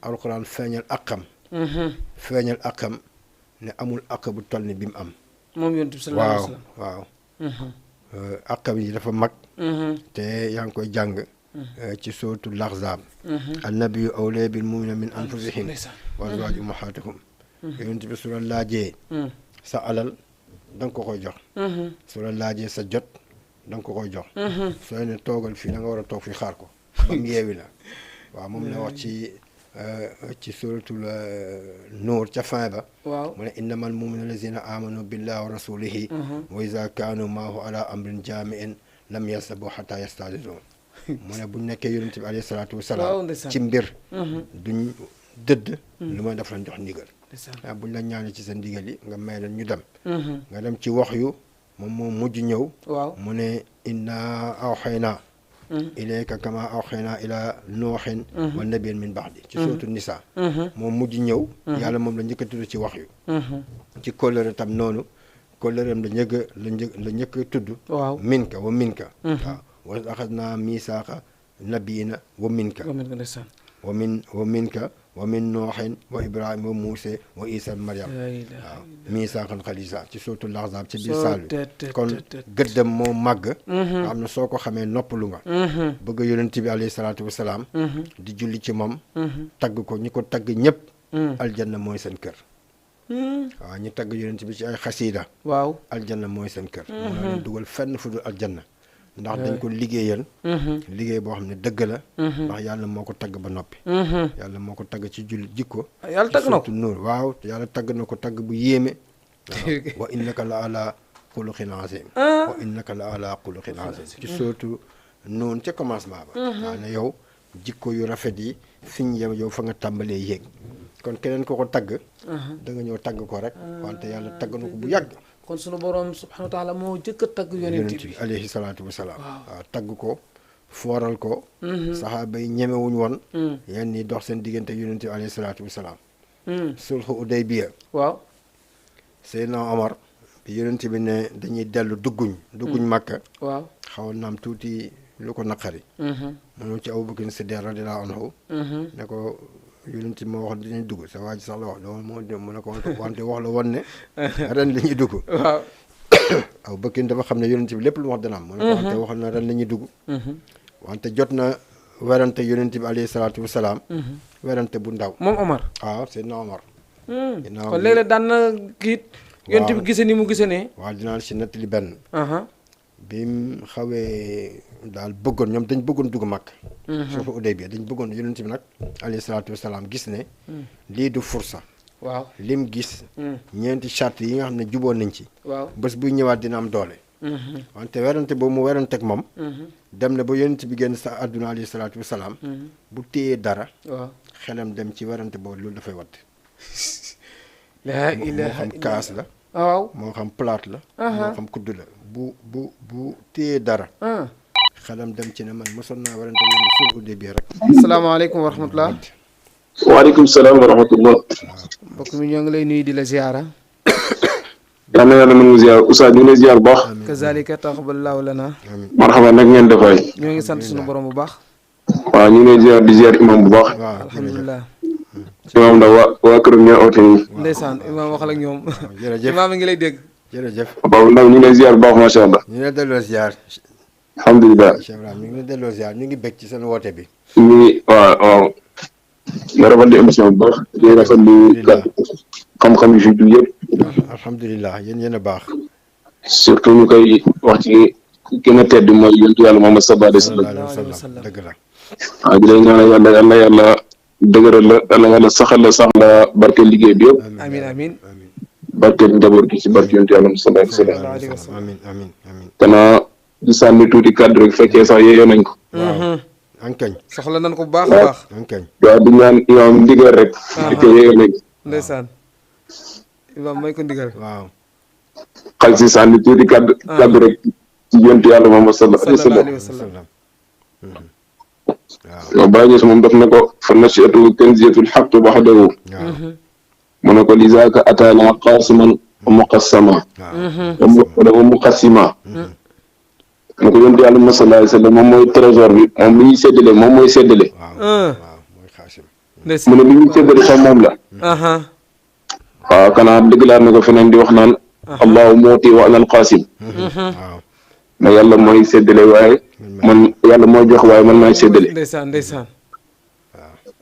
alquran feeñal aqam ne amul aq bu toll ni bi mu am moom yonent bi sallallahu alayhi wasallam waaw aqam yi dafa mag te yaa ngi koy jàng ci sootu Lahzab annabiyu awlaa bil mu'miniina min anfusihim wa azwaaju ummahatuhum yonent bi su la laajee sa alal da nga ko koy jox su la laajee sa jot da nga ko koy jox soo ne toogal fii da nga war a toog fii xaar ko ba mu yeewi la waaw moom la wax ci suratul Nuur ca fin ba mu ne innamal mu'minuuna allaziina aamanu billahi wa rasulihi wa izaa kaanu ma'ahu ala amrin jaami'in lam yastabu hattaa yasta'zinuun mu ne bu nekkee yonent bi alayhi salaatu wasalaam ci mbir duñ dëdd lu may def lañ jox ndigal waaw buñ la ñaanee ci sa ndigal yi nga may leen ñu dem nga dem ci wax yu moom moo mujj ñëw mu ne inna awxaynaa ilayka kama awxaynaa ila nooxin wa nabiyyin min ba'di ci sootu Nisaa moom mujj ñëw yàlla moom la njëkk a tudd ci wax yu ci kóllëre tam noonu kóllëreem la njëkk a tudd minka wa minka waaw wa axadnaa misaaqa nabiyyiina wa minka wa minka wa min nooxin wa ibrahima wa muuse wa isa maryam waaw misaaqan xaliisa ci suratul Ahzaab ci biir saal bi kon gëddam moo màgg am na soo ko xamee noppalu nga bëgg yonent bi alayhi salaatu wasalaam di julli ci moom tagg ko ñi ko tagg ñëpp aljanna mooy seen kër waaw ñi tagg yonent bi ci ay xasiida aljanna mooy seen kër moo leen dugal fenn fu dul aljanna ndax dañ ko liggéeyal liggéey boo xam ne dëgg la ndax yàlla moo ko tagg ba noppi yàlla moo ko tagg ci julli jikko yàlla tagg na ko nuur waaw yàlla tagg na ko tagg bu yéeme waaw wa innaka la ala xuluqin azim wa innaka la ala xuluqin azim ci sootu noonu ca commencement ba waaw ne yow jikko yu rafet yi fiñ yem yow fa nga tàmbalee yéeg kon keneen ko tagg da nga ñëw tagg ko rek wante yàlla tagg na ko bu yàgg kon sunu borom subhanahu wa taala moo jëkk a tagg yonent bi alayhi salaatu wasalaam waaw tagg ko fooral ko saxaaba yi ñemewuñ woon yenn ñi dox seen diggante yonent bi alayhi salaatu wasalaam sulhu Udaybiya waaw Seydina Omar bi yonent bi ne dañuy dellu dugguñ Makka waaw xawoon naam tuuti lu ko naqari mënu ci Abubakar Siddiq radiyallahu anhu ne ko yonent bi moo waxoon dañuy dugg sa waa ji sax la wax loolu moo dem mu ne ko wante wax la woon ne ren la ñuy dugg waaw Abubakar dafa xam ne yonent bi lépp lu wax dana am mu ne ko wante waxoon na ren la ñuy dugg wante jot na werante yonent bi alayhi salaatu wasalaam werante bu ndaw moom Omar waaw Seydina Omar kon léeg-léeg daan na kiit yonent bi gisee ni mu gisee ne waaw dinaa si nettali benn bi mu xawee daal bëggoon ñoom dañ bëggoon dugg Makka suufu Udaybiya dañ bëggoon yonent bi nag alayhi salaatu wasalaam gis ne lii du fursa waaw lim gis ñeenti charte yi nga xam ne juboon nañ ci waaw bés buy ñëwaat dina am doole wante werante boobu mu weranteeg moom dem na ba yonent bi génn sa àdduna alayhi salaatu wasalaam bu téyee dara waaw xelam dem ci werante boobu loolu dafay wadd laa ilaaha moo xam kaas la waaw moo xam plate la moo xam kudd la bu téyee dara xelam dem ci ne man mosoon naa werante yéen suul Udaybiya rek asalaamaaleykum wa rahmatullah waaleykum salaam wa rahmatullah mbokk mi ñoo ngi lay nuyu di la ziara yal na yàlla nangu ziar Oustaz ñu ngi lay ziar bu baax kazalika taqabbalallahu lana marhaba nag ngeen defaay ñoo ngi sant suñu borom bu baax waaw ñu ngi lay ziar di ziar imam bu baax alhamdulilah imam da waa këram ñoo oote nii ndeysaan imam waxal ak ñoom jërëjëf imam ngi lay dégg jërëjëf waaw ndaw ñu ngi lay ziar bu baax macha allah ñu ngi lay delloo ziar alhamdulilah ñu ngi lay delloo ziar ñu ngi bég ci seen woote bi ñu ngi waaw nga rafetlu émission bu baax di rafetlu xam-xam yi fi du yëpp alhamdulilah yéen a baax surtout ñu koy wax ci gën a tedd mooy yonent yàlla Muhammad sallallahu alayhi wa sallam dëgg la waaw di lay ñaanal yàlla dëgëral la yàlla saxal la barke liggéey bi yëpp amiin amiin barke njaboot gi ci barke yonent yàlla sallallahu alayhi wa sallam amiin kanaa di sànni tuuti kàddu rek fekkee sax yeeyoo nañ ko ankañ soxla nañ ko bu baax a baax ankañ waaw di ñaan imaam ndigal rek fekkee yeeyoo nañ ko ndeysaan imaam may ko ndigal waaw xal si sànni tuuti kàddu rek ci yonent yàlla Muhammad sallallahu alayhi wa sallam waaw bàyyi ñës moom daf ne ko fa nasiatu kanziyatul xaq baxdahu mu ne ko li zaaka ataana qaasiman wa muqassama wa muqassima mu ko yonent yàlla sallallahu alayhi wa sallam moom mooy trésor bi moom mi ñuy séddale moom mooy séddale mu ne li ñuy séddale sax moom la waaw kanaa dëgglaat na ko feneen di wax naan allahu muti wa ana alqaasim ma yàlla mooy séddale waaye man yàlla mooy jox waaye man maay séddale ndeysaan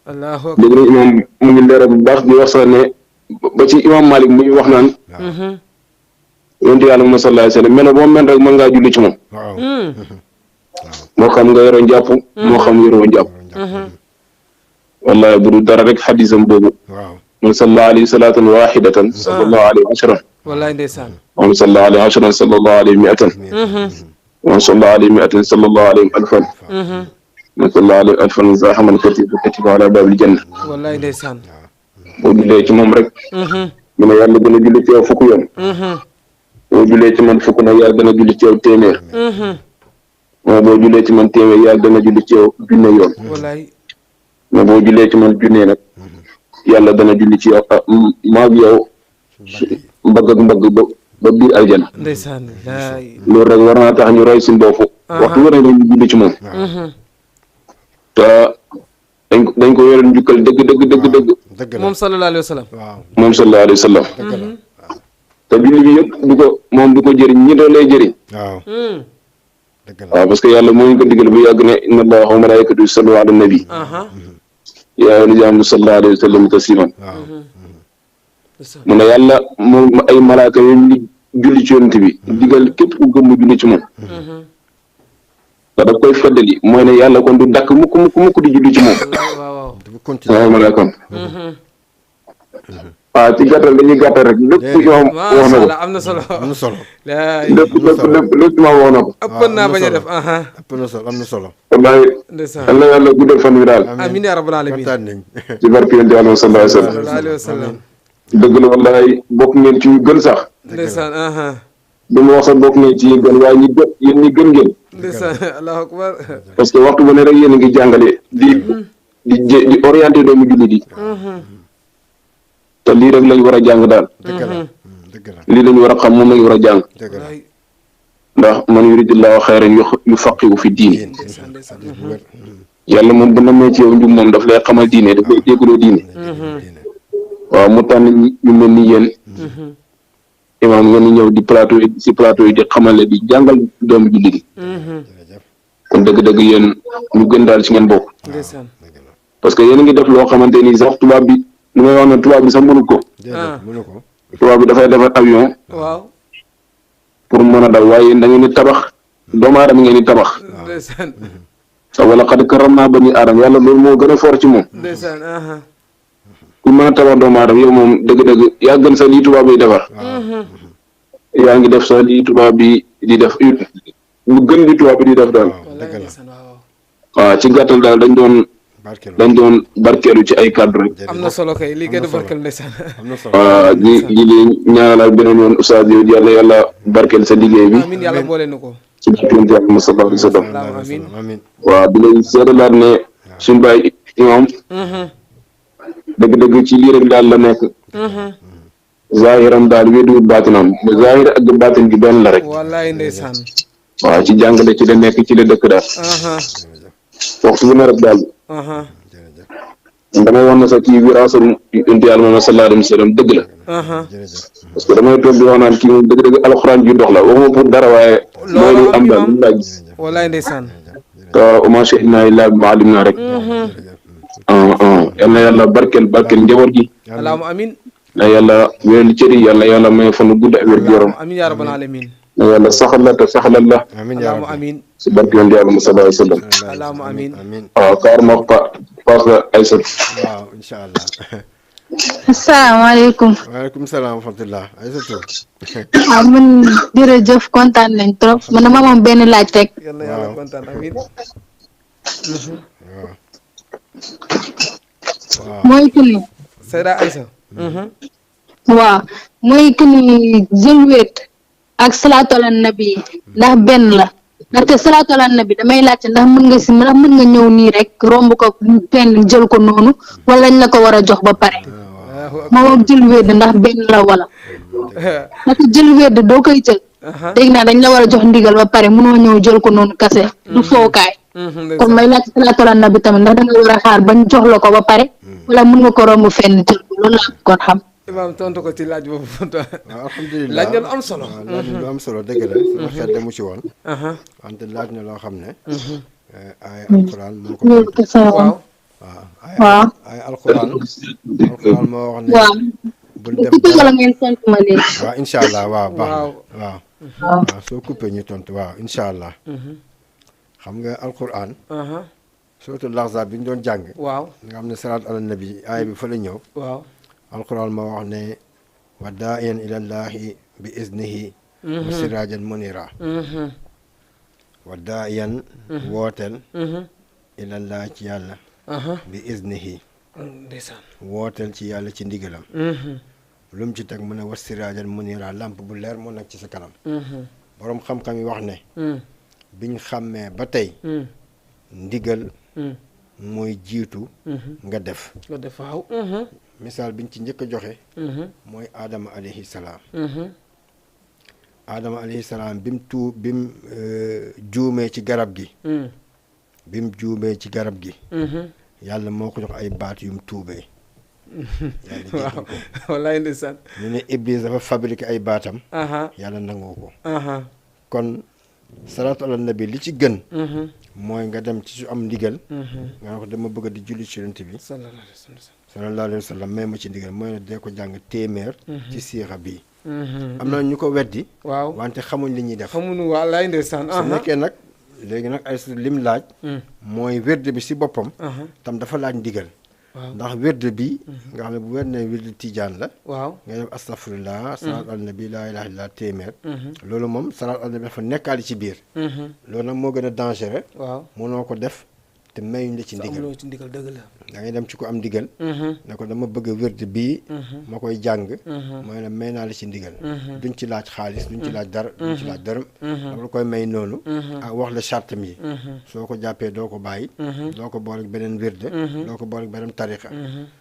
allahu léegi nag imaam mu ngi leeral bu baax di wax sax ne ba ci imaam Malik mu ngi wax naan yonent yàlla Muhammad sallallahu alayhi wa sallam mel na boo mel rek mën ngaa julli ci moom moo xam nga yoroo njàpp moo xam yoroo njàpp wallahi bu dul dara rek xadisam boobu man sallallahu alayhi salaatan waxidatan sallallahu alayhi ashran wallaay ndeysaan man sallallahu alayhi ashran sallallahu alayhi mi'atan man sallallahu alayhi mi'atan sallallahu alayhi alfan man sallallahu alayhi alfan zahaman katiba ala babil janna wallaay ndeysaan boo jullee ci moom rek mu ne yàlla gën a julli ci yow fukk yoon boo jullee ci man fukk nag yàlla dana julli ci yow téeméer moo boo jullee ci man téeméer yàlla dana julli ci yow junne yoon wallaay mais boo jullee ci man junne nag yàlla dana julli ci yow maag yow mbagg ak mbagg ba biir aljana ndeysaan loolu rek war naa tax ñu roy suñu bopp waxtu war nañu julli ci moom te dañ ko yore njukkal dëgg moom sallallahu alayhi wa sallam moom sallallahu alayhi wa sallam te julli bi yëpp moom du ko jëriñ ñi doon lay jëriñ waaw parce que yàlla moo ñu ko digal bu yàgg ne inna allaha wa malaikatu yusallu ala nabi yaa ayyuha llazina amanu sallu alayhi wa sallimu tasliman mu ne yàlla moom ay malaaka yooyu ngi julli ci yonent bi digal képp ku gëm mu julli ci moom te daf koy feddali mooy ne yàlla kon du dakk mukk di julli ci moom waaw malaakam waaw ci gàttal dañuy gàttal rek lépp ci moom wax macha na ko allah am na solo. am na solo. lépp ci moom wax na ko. ëppoon naa bañ a def. ëpp na solo am na solo. wallaay ndeysaan. yal na yàlla guddal fan wi daal amiin yaa rabbal alamin. kontaan nañ. ci barke yonent Yàlla sallallahu alayhi wa sallam. sallallahu alayhi wa sallam. dëgg la wallaay bokk ngeen ci yu gën sax ndeysaan. du ma wax sax bokk ngeen ci yi gën waaye ñi gën yéen ñi gën ngeen ndeysaan allahu akbar. parce que waxtu bu ne rek yéen a ngi jàngale di orienté doomu jullit yi te lii rek lañ war a jàng daal dëgg la dëgg la lii lañ war a xam moom lañ war a jàng dëgg la. ndax man yuridillahu xayran yufaqihu fi diin ndeysaan ndeysaan. bu wér. yàlla moom bu namee ci yow njub moom daf lay xamal diine daf lay déggloo diine waaw mu tànn ñu mel ni yéen imaam ngeen ñëw di plateau yi si plateau yi di xamale di jàngal doomu jullit yi jërëjëf. kon dëgg-dëgg yéen ñu gën daal ci ngeen bokk ndeysaan. dëgg la. parce que yéen a ngi def loo xamante ni sax tubaab bi lu may wax ne tubaab bi sax mënu ko déedéet mënu ko. tubaab bi dafay defar avion waaw. pour mën a daw waaye yéen da ngeen di tabax doomu aadama ngeen di tabax ndeysaan. sax wala xad karramnaa banii aadama yàlla loolu moo gën a fort ci moom ndeysaan. ku mën a tabax doomu aadama yow moom dëgg-dëgg yaa gën sax lii tubaab bi defar yaa ngi def sax lii tubaab bi di def lu gën li tubaab bi di def daal waaw dëgg la. ndeysaan waaw. waaw ci gàttal daal dañ doon barkeelu ci ay kàddu rek am na solo kay lii gën a barkeel ndeysaan. am na solo. waaw di ñaanal beneen yoon oustaz yow yàlla yàlla barkeel sa liggéey bi amiin yàlla boole na ko. ci barke yonent Yàlla sallallahu alayhi wa sallam allahumma amiin. amiin. waaw di lay seedalaat ne suñu baay imam dëgg-dëgg ci lii rek daal la nekk zahiram daal wéeduwut baatinam zahir ak baatin gi benn la rek wallaay ndeysaan. waaw ci jàngale ci la nekk ci la dëkk daal waxtu bu ne rek daal jërëjëf. damay wax na sax kii wiraasul yonent Yàlla moom sallallahu alayhi wa sallam dëgg la jërëjëf. parce que damay toog di wax naan kii moom dëgg-dëgg alxuraan ju dox la waxuma pour dara waaye mooy lu am daal lu laaj wallaay ndeysaan. te uma shahidnaa illaa bimaa alimnaa rek yal na yàlla barkeel njaboot gi allahumma amiin. na yàlla wéral cëri yàlla may fan gudd ak wér gu yaram amiin yaa rabbal alamin. na yàlla saxal la te saxalal la amiin yaa allahumma rabbi. amiin. si barke yonent Yàlla sallallahu alayhi wa sallam allahumma amiin. amiin. waaw kaar ma paas la Aysat waaw incha allah. asalaamaaleykum. waaleykum salaam wa rahmatulah. Aysatu. waaw man jërëjëf kontaan nañ trop man dama amoon benn laaj rek. yal na yàlla kontaan amiin. waaw. waaw. mooy que ni Seyda Aïssa. waaw mooy que ni jël wéet ak salaatu ala nabi ndax benn la ndaxte salaatu ala nabi damay laajte ndax mën nga ñëw nii rek romb ko kenn jël ko noonu wala lañ la ko war a jox ba pare moom jël wéet ndax benn la wala ndaxte jël wéet doo koy jël dégg naa dañ la war a jox ndigal ba pare mënoo ñëw jël ko noonu kase du fookaay kon may laajte salaatu ala nabi tamit ndax da nga war a xaar bañ jox la ko ba pare wala mën nga ko romb fenn jël ko loolu laa kon xam. imaam tontu ko ci laaj boobu. waaw alhamdulilah laaj na lu am solo. waaw laaj na lu am solo dëgg la sama xel demu ci woon. wante laaj na loo xam ne. ay alquran moo ko. waaw. waaw ay alquran moo wax ne. waaw. bul dem coupé wala ngeen tontu ma léegi. waaw incha allah waaw baax na waaw. waaw soo coupé ñu tontu waaw incha allah. xam nga alquran. surtout laxzaab bi ñu doon jàng. waaw. nga xam ne salaat ala nabi aaya bi fa la ñëw. waaw. alquran moo wax ne wa daa'iyan ilallahi bi iznihi wa siraajan munira wa daa'iyan wooteel ilallahi ci yàlla bi iznihi ndeysaan. wooteel ci yàlla ci ndigalam lu mu ci teg mu ne wa siraajan munira lamp bu leer moo nekk ci sa kanam boroom xam-xam yi wax ne biñ xàmmee ba tey ndigal mooy jiitu nga def waaw. misaal biñ ci njëkk a joxe mooy aadama alayhi salaam aadama alayhi salaam bim juumee ci garab gi bim juumee ci garab gi yàlla moo ko jox ay baat yum tuubee yàlla jéggal ko wallaay ndeysaan. ñu ne Iblis dafa fabriqué ay baatam yàlla nangoo ko kon salaatu ala nabi li ci gën mooy nga dem ci su am ndigal nga ne ko dama bëgg di julli ci yonent bi sallallahu alayhi wa sallam may ma ci ndigal mooy ne dee ko jàng téeméer ci siixa bii am na ñu ko weddi waaw wante xamuñ li ñuy def xamuñu wallaay ndeysaan. su nekkee nag léegi nag ay lim laaj mooy wérde bi si boppam tam dafa laaj ndigal ndax wérd bi nga xam ne bu wér ne wérd tijaan la waaw nga def astafurlah salaat al nabi laa ilaha illa téeméer loolu moom salaat al nabi dafa nekkaali ci biir loolu nag moo gën a dangereux waaw mënoo ko def te mayuñ la ci ndigal amuloo ci ndigal dëgg la da ngay dem ci ko am ndigal ne ko dama bëgg a wérd bii ma koy jàng mooy ne may naa la ci ndigal duñ ci laaj xaalis duñ ci laaj dara duñ ci laaj dërëm dama la koy may noonu ak wax la chartam yi soo ko jàppee doo ko bàyyi doo ko boole ak beneen wérd doo ko boole ak beneen tarixa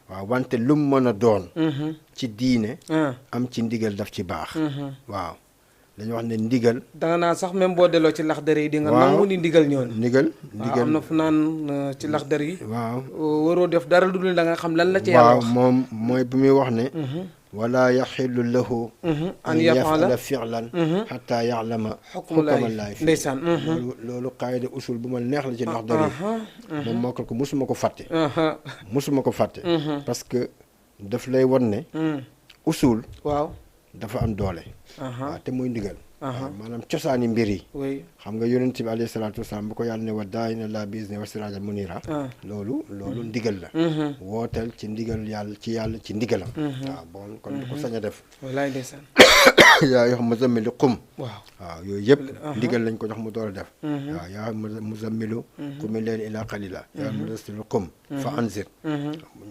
waaw wante lu mu mën a doon ci diine am ci ndigal daf ci baax waaw dañu wax ne ndigal danga naan sax même boo delloo ci laxdar yi di nga nangu ni ndigal ñoon ndigal am na fu naan ci laxdar yi waaw waroo def dara lu dul da nga xam lan la ci yàlla wax moom mooy bu muy wax ne wala yaxillu lahu an yafala fi'lan xataa ya'lama xukmallaahi fi ndeysaan loolu qaayida usul bu ma neex la ci laxdar yi moom mokkal ko musuma ko fàtte musuma ko fàtte parce que daf lay won ne usul waaw dafa am doole waaw te muy ndigal maanaam cosaani mbir yi xam nga yonent bi alayhi salaatu wasalaam bu ko yàlla ne wa daa'ina laa bi-izni wa siraajan muniira loolu ndigal la wooteel ci ndigal yàlla ci ndigalam waaw bon kon du ko sañ a def wallaay ndeysaan yaa yoo xam muzammilu qum waaw yooyu yëpp ndigal lañ ko jox mu door a def waaw yaa muzammilu qumi layla illaa qaliila yaa mudassiru qum fa anzir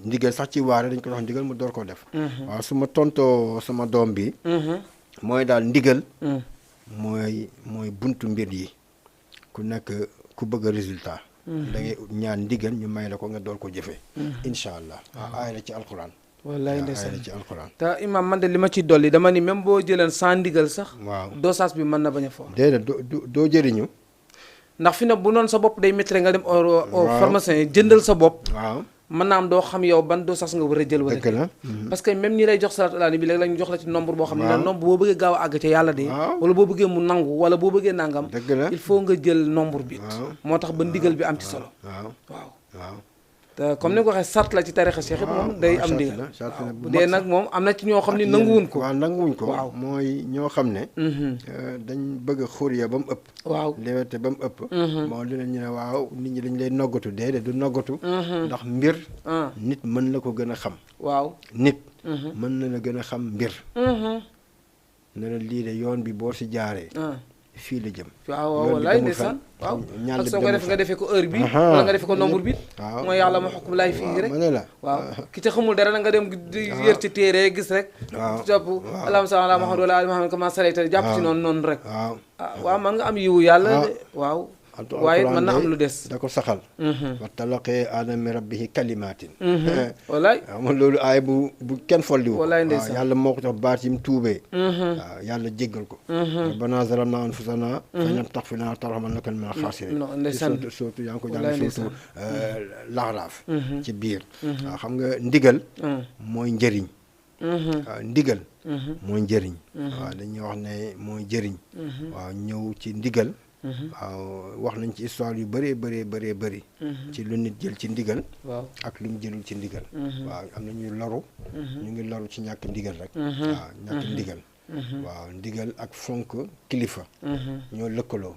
ndigal sax ci waare dañ ko jox ndigal mu door koo def waaw su ma tontoo sama doom bi mooy daal ndigal mooy buntu mbir yi ku nekk ku bëgg résultat da ngay ñaan ndigal ñu may la ko nga door ko jëfe incha allah waaw aay la ci alquran wallaay ndeysaan ci alquran te imam man de li ma ci dolli dama ni même boo jëleen sans ndigal sax waaw dosage bi mën na bañ a fort déedéet doo jëriñu ndax fi ne bu noonu sa bopp day métti nga dem au pharmacien yi jëndal sa bopp waaw mën naa am doo xam yow ban dosage nga war a jël wala dëgg la parce que même ñi lay jox salaatu ala nabi bi léegi la ñu jox la ci nombre boo xam ne la nombre boo bëggee gaaw a àgg ca yàlla de wala boo bëggee mu nangu wala boo bëggee nangam dëgg la il faut nga jël nombre bi moo tax ba ndigal bi am ci solo waaw te comme ni nga ko waxee sart la ci tarixa Cheikh it moom day am ndigal bu dee nag moom am na ci ñoo xam ne nanguwuñ ko waaw nanguwuñ ko mooy ñoo xam ne dañ bëgg a xóoriya ba mu ëpp waaw léwete ba mu ëpp moo li ñu ne waaw nit ñi dañ lay noggatu déedéet du noggatu ndax mbir nit mën la ko gën a xam waaw nit mën na la gën a xam mbir ne la lii de yoon bi boo si jaaree fii la jëm waaw wallaay ndeysaan waaw ak soo ko def nga defee ko heure bi wala nga defee ko nombre bi mooy yàlla ma xukm laay fii rek waaw ki ca xamul dara na nga dem di yër ci téere gis rek jàpp allahumma salli ala Muhammad wala ali Muhammad kama salayta jàpp ci noonu rek waaw man nga am yiwu yàlla de waaw waaye mën na am lu des da ko saxal wa talaqee aadama min rabbihi kalimaatin wallaay waaw loolu aay bu kenn folliwu wallaay ndeysaan yàlla moo ko jox baat yi mu tuubee waaw yàlla jéggal ko rabbana zalamna anfusana fa in lam taghfir lana wa tarhamna lanakunanna minal khasirin surtout yaa ngi ko jàng surtout laxraaf ci biir waaw xam nga ndigal mooy njëriñ waaw ndigal mooy njëriñ waaw dañuy wax ne mooy njëriñ waaw ñëw ci ndigal waaw wax nañ ci histoire yu bëree bëri ci lu nit jël ci ndigal ak lu mu jëlul ci ndigal waaw am na ñuy loru ñu ngi loru ci ñàkk ndigal rek waaw ñàkk ndigal waaw ndigal ak fonk kilifa ñoo lëkkaloo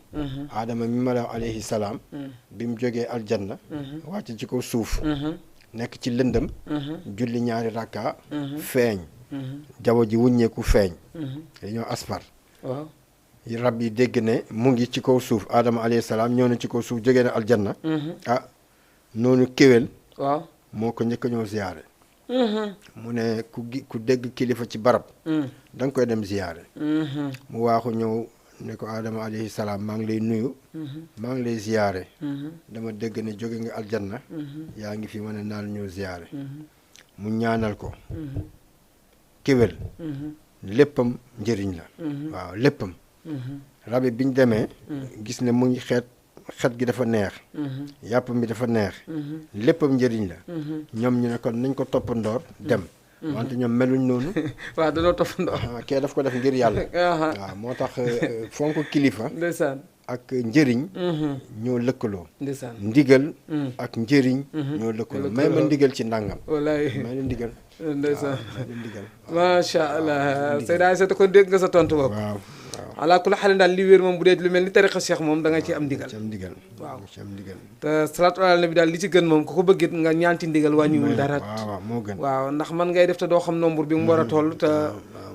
aadama mi ma la alayhi salaam bi mu jógee aljanna wàcc ci kaw suuf nekk ci lëndëm julli ñaari rakka feeñ jaww ji wuññeeku feeñ dañoo aspar waaw rab yi dégg ne mu ngi ci kaw suuf Adama alayhi salaam ñëw na ci kaw suuf jógee na aljanna noonu kéwél waaw moo ko njëkk a ñëw ziyaare mu ne ku dégg kilifa ci barab da nga koy dem ziyaare mu waaxu ñëw ne ko Adama alayhi salaam maa ngi lay nuyu maa ngi lay ziyaare dama dégg ne jóge nga aljanna yaa ngi fi ma ne naal ñëw ziyaare mu ñaanal ko kéwél léppam njëriñ la waaw léppam rabi biñ demee gis ne mu ngi xet gi dafa neex yàppam bi dafa neex léppam njëriñ la ñoom ñu ne kon nañ ko toppandoor dem wante ñoom meluñ noonu waaw danoo toppandoor kee daf ko def ngir yàlla waaw moo tax fonk kilifa ndeysaan ak njëriñ ñoo lëkkaloo ndeysaan ndigal ak njëriñ ñoo lëkkaloo may ma ndigal ci ndàngam wallaay may la ndigal ndeysaan may la ndigal macha allah Seyda Aïssata kon dégg nga sa tontu bopp waaw ala kulli xale daal li wér moom bu dee lu mel ni tariqa cheikh moom da nga ci am ndigal ci am ndigal waaw ci am ndigal te salaatu ala nabi daal li ci gën moom ku ko bëggit nga ñaan ci ndigal wàññiwul dara waaw moo gën waaw ndax man ngay def te doo xam nombre bi mu war a toll te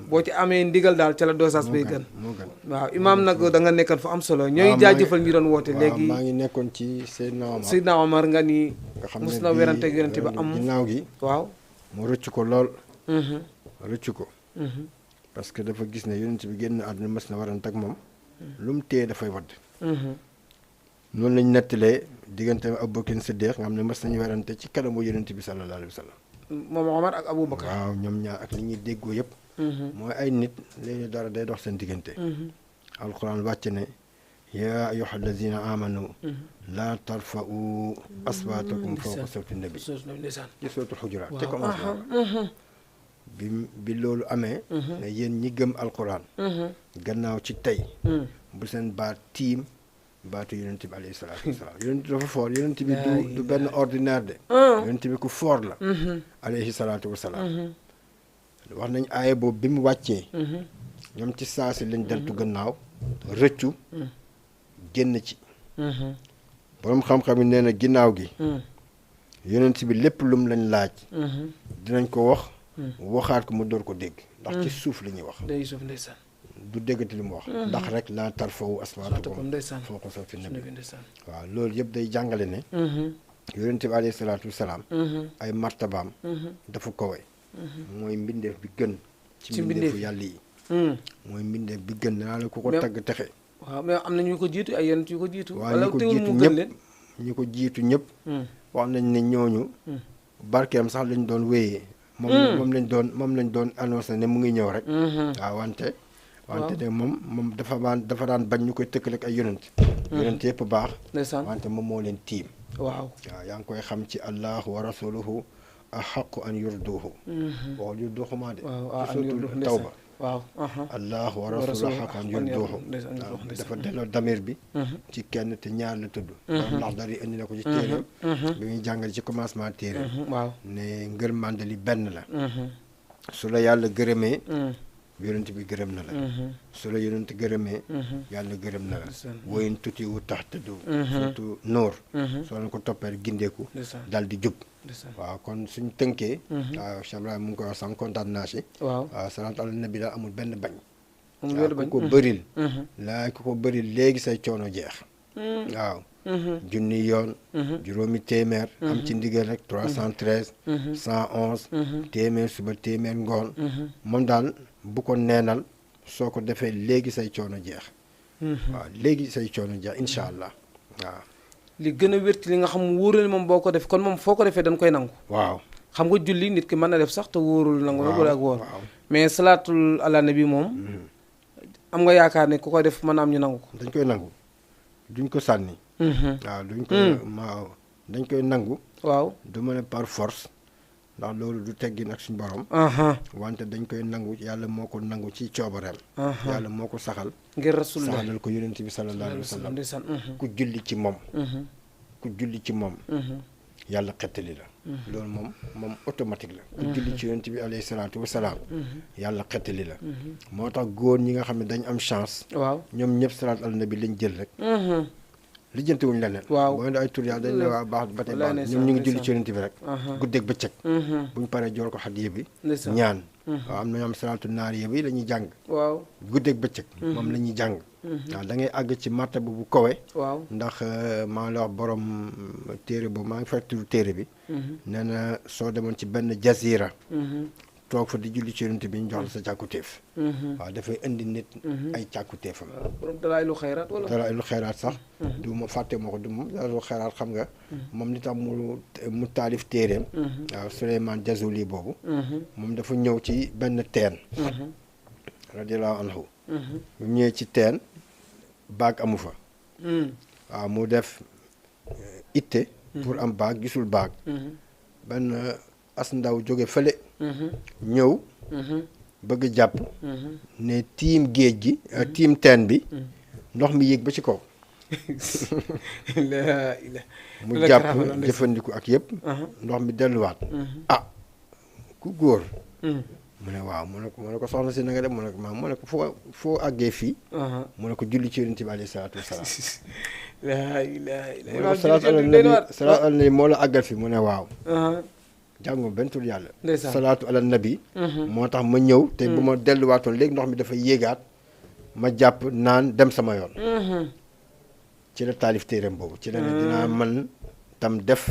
boo ci amee ndigal daal ca la dosage bay gën moo gën waaw imaam nag da nga nekkan fu am solo ñooy jaajëfal ñi doon woote léegi maa ngi nekkoon ci Seydina Omar nga ni nga xam mus ne na werante ak yonente ba am ginnaaw gi waaw mu rëcc ko lool rëcc ko parce que dafa gis ne yonent bi génn àdduna mës na warante ak moom lu mu téye dafay wadd noonu lañ nettalee diggante Abubakar Siddiq nga xam ne mës nañu werante ci kanamu yonent bi sallallahu alayhi wa sallam moom Omar ak Aboubacar waaw ñoom ñaar ak li ñuy déggoo yëpp mooy ay nit léegi dara day dox seen diggante alquran wàcc ne yaa ayyuha allazina amanu laa tarfa'u aswaatakum fawqa sawti nabi ci suratul Hujurat te commencé bi loolu amee ne yéen ñi gëm alquran gannaaw ci tey bu seen baat tiim baatu yonent bi alayhi salaatu wasalaam yonent dafa foor yonent bi du benn ordinaire de yonent bi ku foor la alayhi salaatu wasalaam wax nañ aaya boobu bi mu wàccee ñoom ci saasi lañ deltu gannaaw rëccu génn ci boroom xam-xam yi nee na ginnaaw gi yonent bi lépp lum lañ laaj dinañ ko wax waxaat ko mu door ko dégg ndax ci suuf la ñuy wax day suuf ndeysaan du déggati li mu wax ndax rek laa tarfawu aswaatakum ndeysaan fawqa sawti nabi waaw loolu yëpp day jàngale ne yonent bi alayhi salaatu wasalaam ay martabaam dafa kowe mooy mbindeef bi gën ci mbindeefu yàlla yi mooy mbindeef bi gën naa la ku ko tagg texe waaw mais am na ñu ko jiitu ay yonent yu ko jiitu waaw ñu ko jiitu ñëpp ñu ko jiitu ñëpp wax nañ ne ñooñu barkeem sax lañ doon wéyee moom lañ doon annoncé ne mu ngi ñëw rek waaw wante de moom dafa daan bañ ñu koy tëkkale ak ay yonent yonent yëpp baax wante moom moo leen tiim waaw yaa ngi koy xam ci allahu wa rasuluhu ahaqu an yurduhu waxul yurduhu maa de ci tawba waaw allahu wa rasuluhu ahaqu an yurduhu dafa delloo damir bi ci kenn te ñaar la tudd ndax dari indi na ko ci téere bi muy jàngale ci commencement téere waaw ne ngërmande li benn la su la yàlla gërëmee yonent bi gërëm na la su la yonent gërëmee yàlla gërëm na la woyin tuti wu tax tëddu surtout nóor soo leen ko toppee gindeeku dal di jub waaw kon suñ tënkee waaw Cheikh Ibrahima mu ngi koy wax sànq kontaan naa si waaw salaatu ala nabi daal amul benn bañ waaw ku ko bëril ku ko bëril léegi say coono jeex waaw junni yoon juróomi téeméer am ci ndigal rek 313 111 téeméer suba téeméer ngoon moom daal bu ko neenal soo ko defee léegi say coono jeex waaw léegi say coono jeex incha allah waaw li gën a wérti li nga xam wóorul moom boo ko def kon moom foo ko defee dañ koy nangu waaw xam nga julli nit ki mën na def sax te wóorul nangu na wala ak wóor mais salaatul ala nabi moom am nga yaakaar ne ku ko def mën a am ñu nangu ko dañ koy nangu duñ ko sànni waaw duñ ko waaw dañ koy nangu waaw du ma ne par force ndax loolu du teggin ak suñu borom wante dañ koy nangu yàlla moo ko nangu ci coobareem yàlla moo ko saxal ngir rasulullah saxalal ko yonent bi sallallahu alayhi wa sallam ku julli ci moom ku julli ci moom yàlla xettali la loolu moom automatique la ku julli ci yonent bi alayhi salaatu wasalaam yàlla xettali la moo tax góor ñi nga xam ne dañ am chance waaw ñoom ñëpp salaatu ala nabi lañ jël rek lijjanti wuñ leneen waaw boo ne ay tur yàlla dañ ne waa baax ba tey baax ñoom ñu ngi julli ci yonent bi rek guddeeg bëccëg buñ paree joor ko xadiya bi ñaan waaw am na ñoom salaatu naariya bi la ñuy jàng waaw guddeeg bëccëg moom la ñuy jàng waaw da ngay àgg ci martaba bu kawe waaw ndax maa ngi la wax borom téere boobu maa ngi fekk turu téere bi nee na soo demoon ci benn jazira toog fa di julli ci yonent bi ñu jox la sa càkkutéef waaw dafay indi nit ay càkkutéefam dalaay lu xayraat wala dalaay lu xayraat sax du ma fàtte moo ko du moom dalaay lu xayraat xam nga moom li tax mu taalif téeréem waaw Souleymane Jazuli boobu moom dafa ñëw ci benn teen radiallahu anhu bu ñëwee ci teen baag amu fa waaw mu def itte pour am baag gisul baag benn as ndaw jóge fële ñëw bëgg jàpp ne tiim géej gi tiim teen bi ndox mi yéeg ba ci kaw mu jàpp jëfandiku ak yëpp ndox mi delluwaat ku góor mu ne waaw mu ne ko soxna si na nga def mu ne ko maam mu ne ko foo àggee fii mu ne ko julli ci yonent bi alayhi salaatu wasalaam laa ilaaha mu ne ko salaatu ala nabi moo la àggal fi mu ne waaw jàngu benn tur yàlla salaatu ala nabi moo tax ma ñëw te bu ma delluwaatoon léegi ndox mi dafa yéegaat ma jàpp naan dem sama yoon ci la taalif téeram boobu ci la ne dinaa man tam def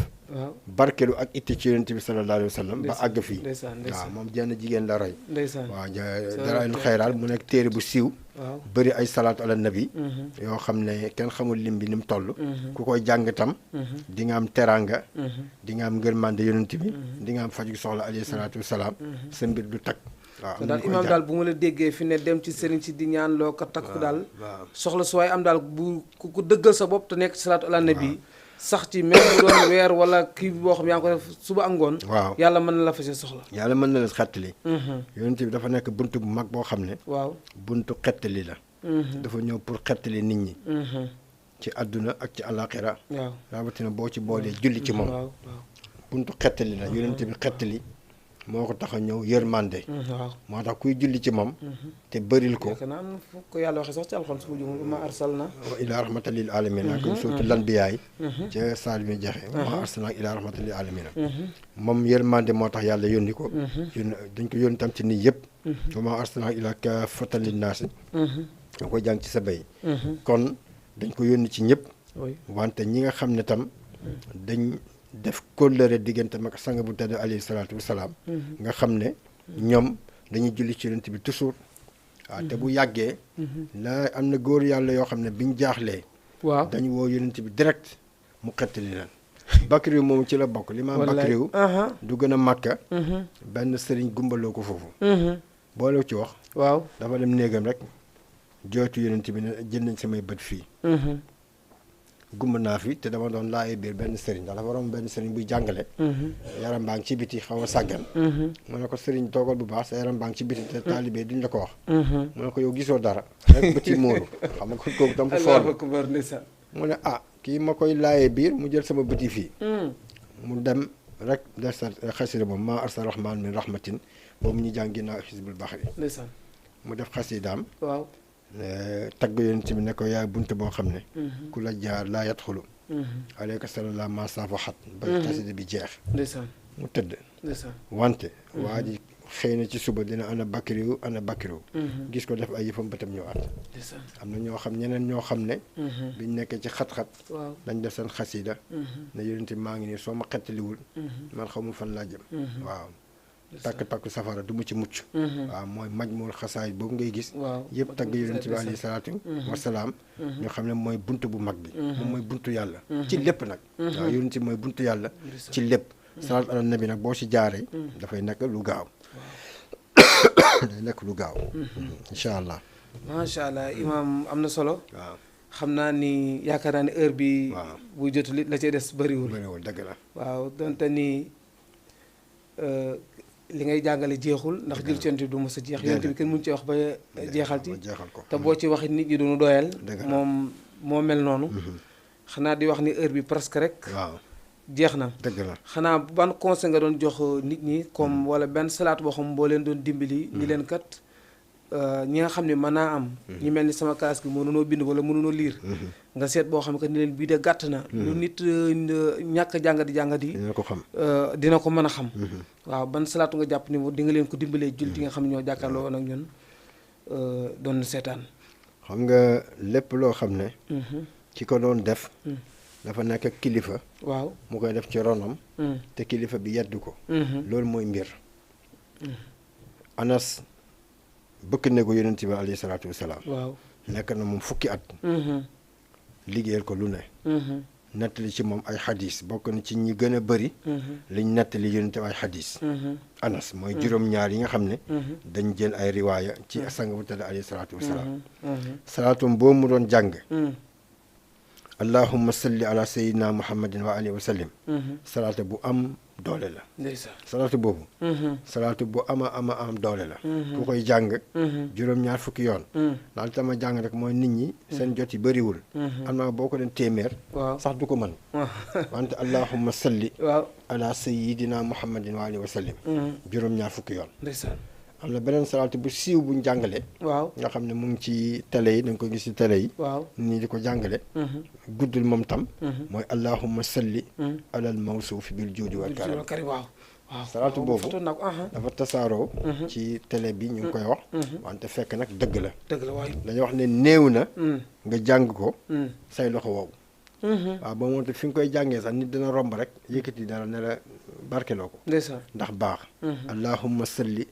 barkelu ak itti ci yonent bi sallallahu alayhi wa sallam ba àgg fii waaw moom jenn jigéen la roy waaw dara il xayraal mu nekk téere bu siiw bëri ay salaatu ala nabi yoo xam ne kenn xamul lim bi ni mu toll ku koy jàng tam di nga am teranga di nga am ngërmande yonent bi di nga am faju soxla alayhi salaatu wasalaam sa mbir du takk waaw daal imaam daal bu ma la déggee fi ne dem ci sëriñ si di ñaan loo ko takk daal soxla su waay am daal bu ku dëggal sa bopp te nekk ci salaatu ala nabi sax ci même bu doon weer wala kii boo xam yaa ngi ko def suba ak ngoon waaw yàlla mën na la fa soxla yàlla mën na la xettali yonent bi dafa nekk bunt bu mag boo xam ne waaw buntu xettali la dafa ñëw pour xettali nit ñi ci àdduna ak ci àllaaxira waaw rawatina boo ci boolee julli ci moom buntu xettali la yonent bi xettali moo ko tax a ñëw yërmande waaw moo tax kuy julli ci moom te bëril ko yaakaar naa am na fu ko yàlla waxee sax ci alxuraan su ma jumul ma arsalna ilaa rahmatan lil alamina comme surtout l'anbiya ca saal mi jexe ma arsalna ilaa rahmatan lil alamina moom yërmande moo tax yàlla yónni ko yónni dañ ko yónni tam ci nit yëpp wa ma arsalna ilaa kaafatan linnaasi da koy jàng ci sa bay kon dañ ko yónni ci ñëpp wante ñi nga xam ne tam dañ def kóllëre diggante mag sang bu tedd alayhi salaatu wasalaam nga xam ne ñoom dañuy julli ci yonent bi toujours waaw te bu yàggee la am na góor yàlla yoo xam ne biñ jaaxlee waaw dañu woo yonent bi direct mu xettali leen Bakriw moom ci la bokk li ma Bakriw du gën a màkka benn sëriñ gumbaloo ko foofu boole ci wax waaw dafa dem néegam rek jooytu yonent bi ne jël nañ samay bët fii gumba naa fi te dama doon laajee biir benn sëriñ ndax dafa waroon benn sëriñ buy jàngale yaram baa ngi ci biti xaw a sàggan mu ne ko sëriñ toogal bu baax sa yaram baa ngi ci biti te taalibe duñ la ko wax mu ne ko yow gisoo dara rek bëti muuru xam nga ko kooku tam ko foor mu ne kii ma koy laajee biir mu jël sama bëti fii mu dem rek def sa xasida moom maa arsal rahmaan min rahmatin boobu ñu jàng ginnaaw xisbul baxri mu def xasidaam waaw tagg yonent bi ne ko yaay bunt boo xam ne ku la jaar laa yadxulu aleyka sallallahu ma safaxat ba xasida bi jeex mu tëdd wante waa ji xëy na ci suba dina ana Bakriw gis ko def ay yëfam bëtam ñëwaat am na ñoo xam ñeneen ñoo xam ne biñ nekkee ci xat-xat dañ def seen xasida ne yonent bi maa ngi nii soo ma xettaliwul man xamul fan laa jëm waaw takk safara du mu ci mucc waaw mooy majmuul xasaayid boobu ngay gis yëpp tagg yonent bi alayhi salaatu wasalaam ñoo xam ne mooy bunt bu mag bi moom mooy buntu yàlla ci lépp nag waaw yonent bi mooy buntu yàlla ci lépp salaatu ala nabi nag boo ci jaaree dafay nekk lu gaaw day nekk lu gaaw incha allah macha allah imaam am na solo waaw xam naa ni yaakaar naa ni heure bi bu jotul it la cay des bëriwul dëgg la waaw donte ni li ngay jàngale jeexul ndax jël ci yonent bi du mos a jeex yonent bi kenn mënu ci wax ba jeexal ci te boo ci waxit nit ñi duñu doyal moom moo mel noonu xanaa di wax ni heure bi presque rek jeex na dëgg la xanaa ban conseil nga doon jox nit ñi comme wala benn salaat boo xam boo leen doon dimbali ni leen kat ñi nga xam ne mën naa am ñu mel ni sama classe gi mënunoo bind wala mënunoo liir nga seet boo xam ne que ni leen bii de gàtt na lu nit ñàkk jàngati dina ko xam dina ko mën a xam waaw ban salaatu nga jàpp ni di nga leen ko dimbalee jul di nga xam ne ñoo jàkkaarloo woon ak ñun doon seetaan xam nga lépp loo xam ne ki ko doon def dafa nekk kilifa waaw mu koy def ci ronam te kilifa bi yeddu ko loolu mooy mbir Anas bëkk néegu yonent bi alayhi salaatu wasalaam waaw nekk na moom fukki at liggéeyal ko lu ne nettali ci moom ay xadis bokk na ci ñi gën a bëri liñ nettali yonent bi ay xadis Anas mooy juróom-ñaar yi nga xam ne dañ jël ay riwaaya ci sang bu tedd alayhi salaatu wasalaam salaatum boobu mu doon jàng allahumma salli ala sayyidina muhammadin wa alihi wa sallim salaatu bu am doole la salaatu boobu salaatu bu am doole la ku koy jàng juróom-ñaar fukki yoon daal tama jàng rek mooy nit ñi seen jot yi bëriwul am naa boo ko den téeméer sax du ko mën wante allahumma salli ala sayyidina muhammadin wa alihi wa sallim juróom-ñaar fukki yoon am na beneen salaatu bu siiw buñ jàngale waaw nga xam ne mu ngi ci télé yi da nga ko gis ci télé yi waaw nii di ko jàngale guddul moom tam mooy allahumma salli alal mawsuuf bil juudi wal karam waaw waaw salaatu boobu foto nag dafa tasaaroo ci télé bi ñu ngi koy wax wante fekk nag dëgg la waaye dañuy wax ne néew na nga jàng ko say loxo woowu waaw ba moom te fi nga koy jàngee sax nit dina romb rek yëkkati dara ne la barkeloo ko ndeysaan ndax baax allahumma salli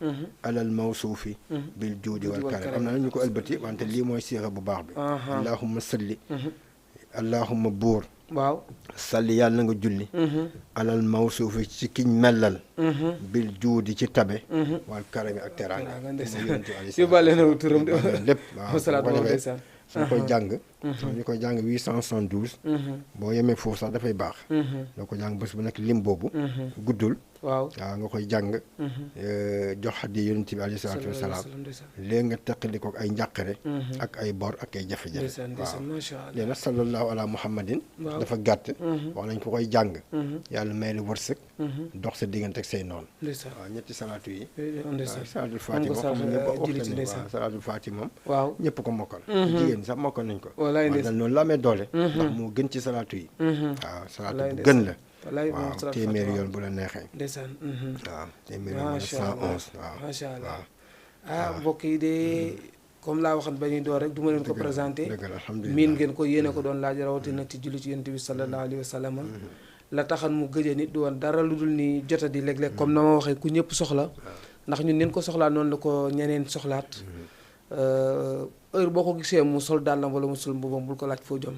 alal mawsuufi bil juudi wal karam am na ñu ko ëlbati wante lii mooy siixa bu baax bi allahumma salli allahumma buur waaw salli yàlla na nga julli alal mawsuufi ci kiñ mellal bil juudi ci tabe wal karami ak teraanga yóbbaale na turam de lépp waaw salaatu moom ndeysaan suñ koy jàng ñu koy jàng 872 boo yemee foofu sax dafay baax doo ko jàng bés bu nekk lim boobu guddul waaw nga koy jàng jox xaddi yonent bi alayhi salaatu wasalaam léegi nga teqali ko ay njàqare ak ay bor ak ay jafe-jafe waaw léegi nag sallallahu ala muhammadin dafa gàtt wax nañ ko koy jàng yàlla may la wërsëg dox sa diggante ak say noonu waaw ñetti salaatu yi salaatul faati moom salaatul faati moom waaw ñëpp ko mokkal jigéen sax mokkal nañ ko waaw dal noonu la amee doole ndax moo gën ci salaatu yi waaw salaatu bu gën la waaw téeméeri yoon bu la neexee ndeysaan waaw téeméeri yoon 111 waaw macha allah mbokk yi de comme laa waxan ba ñuy door rek du ma leen ko présenté miin ngeen ko yéene ko doon laaj rawatina ci julli ci yonent bi sallallahu alayhi wa sallam la taxan mu gëjee nit du woon dara lu dul ni jota di léeg-léeg comme na ma waxee ku ñëpp soxla ndax ñun neen ko soxlaa noonu la ko ñeneen soxlaat heure boo ko gisee mu sol dàllam wala mu sol mbubam bul ko laaj foo jëm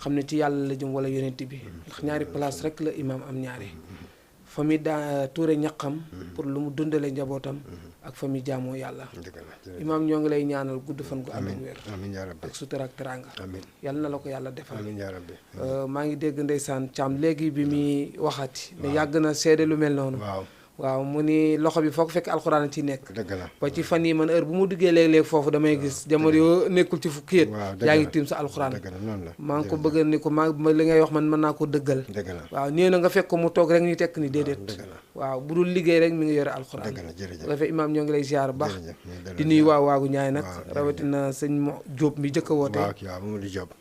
xam ne ci yàlla la jëm wala yonent bi ndax ñaari place rek la imaam am ñaari fa mi daa tuure ñaqam pour lu mu dundalee njabootam ak fa mi jaamoo yàlla imaam ñoo ngi lay ñaanal gudd fan gu ànd ak wér ak sutura ak teranga yàlla na la ko yàlla defal maa ngi dégg ndeysaan Caam léegi bi muy waxati ne yàgg na seede lu mel noonu waaw mu ni loxo bi foog fekk alxuraan ci nekk ba ci fan yi man heure bu mu duggee léeg-léeg foofu damay gis jamono yoo nekkul ci fukki yët yaa ngi tiim sa alxuraan maa ngi ko bëgg ni ko maa li ngay wax man mën naa ko dëggal waaw nee na nga fekk ko mu toog rek ñu tekk ni déedéet waaw bu dul liggéey rek mi ngi yore alxuraan bu defee imaam ñoo ngi lay ziar baax di nuyu waa waagu ñaay nag rawatina sëñ Diop mi jëkk a woote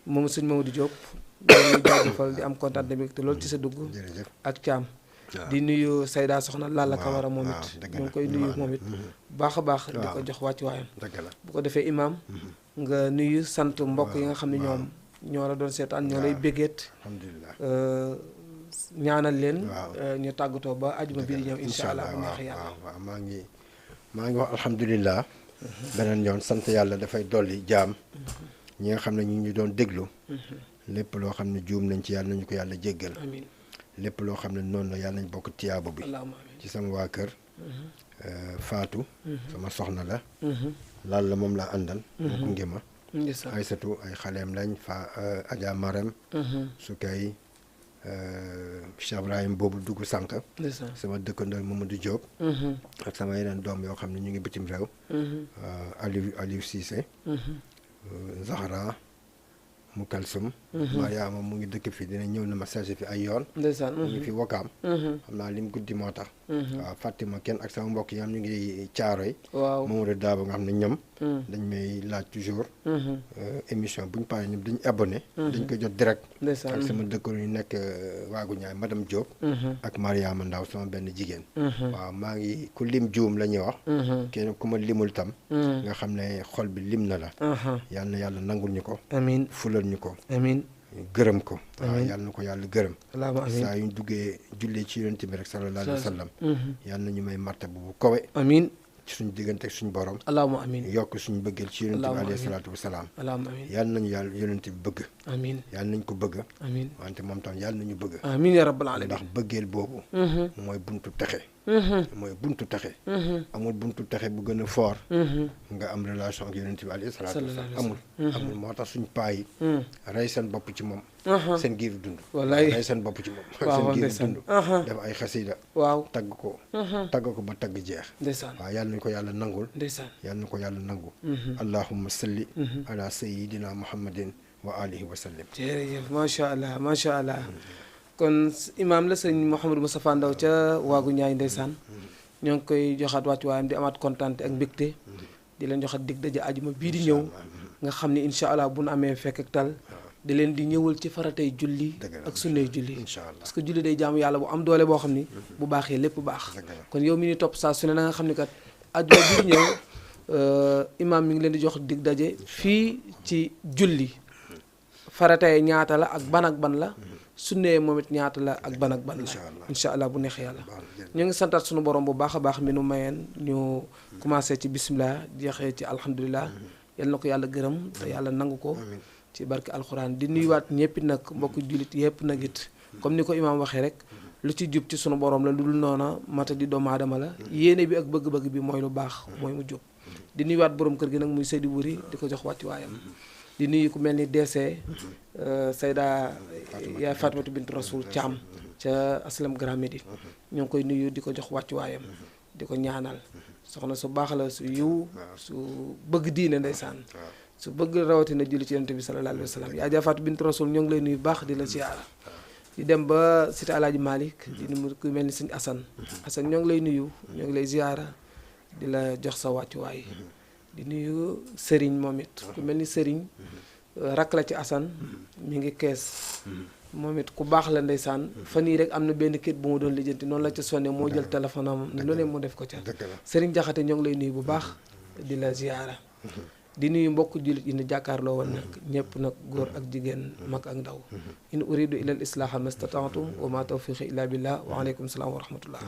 moom sëñ Mamadou Diop ñu jaajëfal di am kontaan tamit te loolu ci sa dugg ak Caam di nuyu Sayda Soxna Lalla Kawara moom it ñu ngi koy nuyu moom it baax a baax di ko jox wàccu waayam bu ko defee imaam nga nuyu sant mbokk yi nga xam ne ñoom ñoo la doon seetaan ñoo lay béggeet ñaanal leen ñu tàggatoo ba ajuma bi di ñëw insha allah bu neex yàlla waaw maa ngi wax alhamdulilah beneen yoon sant yàlla dafay dolli jaam ñi nga xam ne ñu ngi doon déglu lépp loo xam ne juum nañ ci yàlla nañu ko yàlla jéggal lépp loo xam ne noonu la yàlla nañ bokk tiyaaba bi ci sama waa kër Faatu sama soxna la laal la moom laa àndal mu gunge ma Aysatu ay xaleem lañ fa Adja Marem Sukay Cheikh Ibrahim boobu dugg sànq sama dëkkandoo Mamadou Diop ak sama yeneen doom yoo xam ne ñu ngi bitim réew Aliou Cissé Zahra mu kalsum Mariama mu ngi dëkk fii dina ñëw na ma chargé fi ay yoon mu ngi fi Wakaam xam naa lim guddi moo tax waaw fàttema kenn ak sama mbokk yi am ñu ngi Caaroy Mamadou Daaba nga xam ne ñoom dañ may laaj toujours émission bu ñu paree ñoom dañu abonné dañ ko jot direct ak sama dëkkandoo yu nekk waagu ñaay madame Diop ak Mariama Ndaw sama benn jigéen waaw maa ngi ku lim juum la ñuy wax kenn ku ma limul tam nga xam ne xol bi lim na la yal na yàlla nangul ñu ko amiin fulal ñu ko amiin gërëm ko waaw yàlla na ko yàlla gërëm saa yu ñu duggee jullee ci yonent bi rek sallallahu alayhi wa sallam yàlla na ñu may martaba bu kawe amiin ci suñu diggante ak suñu borom allahumma amiin yokk suñu bëggeel ci yonent bi alayhi salaatu wa salaam allahumma amiin yàlla nañu yàlla yonent bi bëgg amiin yàlla nañ ko bëgg amiin wante moom tam yàlla nañu bëgg amiin ya rabbal alamin ndax bëggeel boobu mooy buntu texe mooy buntu texe amul buntu texe bu gën a fort nga am relation ak yonent bi alayhi salaatu wa salaam amul moo tax suñ paa yi rey seen bopp ci moom seen giiru dund wallaay rey seen bopp ci moom seen giiru dund def ay xasida waaw tagg ko ba tagg jeex waaw yàlla nañ ko yàlla nangul yàlla nañ ko yàlla nangu allahumma salli ala sayyidina muhammadin wa alihi wa sallim jërëjëf macha allah macha allah kon imaam la sëñ Mouhamadou Moustapha Ndaw ca waagu ñaay ndeysaan ñoo ngi koy joxaat wàccu waayam di amaat kontaan ak mbégte di leen joxaat dig daje ajuma bii di ñëw nga xam ni incha allah bu nu amee fekk ak tal di leen di ñëwal ci faratay julli ak sunnay julli parce que julli day jaamu yàlla bu am doole boo xam ni bu baaxee lépp baax kon yow mi ni topp saa su ne na nga xam ni kat ajuma bii di ñëw imaam mi ngi leen di jox dig daje fii ci julli faratay ñaata la ak ban la sunnee moom it ñaata la ak ban la incha allah bu neex yàlla ñu ngi santaat sunu borom bu baax a baax mi nu mayeen ñu commencé ci bismillah jeexee ci alhamdulilah yal na ko yàlla gërëm te yàlla nangu ko ci barke alxuraan di nuyuwaat ñëpp nag mbokku jullit yëpp nag it comme ni ko imaam waxee rek lu ci jub ci sunu borom la lu dul noona mata di doomu aadama la yéene bi ak bëgg-bëgg bi mooy lu baax mooy mu jub di nuyuwaat borom kër gi nag muy Seydou Buri di ko jox wàccu waayam di nuyu ku mel ni DC Sayda yaay Fatimatu bint Rasul Thiam ca Aslam Grand Médine ñoo ngi koy nuyu di ko jox wàccuwaayam di ko ñaanal soxna su baax la su yiw su bëgg diine ndeysaan su bëgg rawatina julli ci yonent bi sallallahu alayhi wa sallam yaa Faatu bint Rasul ñoo ngi lay nuyu baax di la siyaara di dem ba cité Alaaji Malick di nuyu ku mel ni sëñ Assane ñoo ngi lay nuyu ñoo ngi lay siyaara di la jox sa wàccuwaay di nuyu Serigne moom it ku mel ni Serigne rakk la ci Assane mi ngi kees moom it ku baax la ndeysaan fan yii rek am na benn kit bu mu doon lijjanti noonu la ca sonne moo jël téléphone am lu ne mu def ko ca Serigne Jaxate ñoo ngi lay nuyu bu baax di la ziyaara di nuyu mbokk jullit yi ni jàkkaarloo woon nag ñëpp nag góor ak jigéen mag ak ndaw in uridu ila al islaha mastata'tu wa ma tawfiqi illa billah wa aleykum salaam wa rahmatullah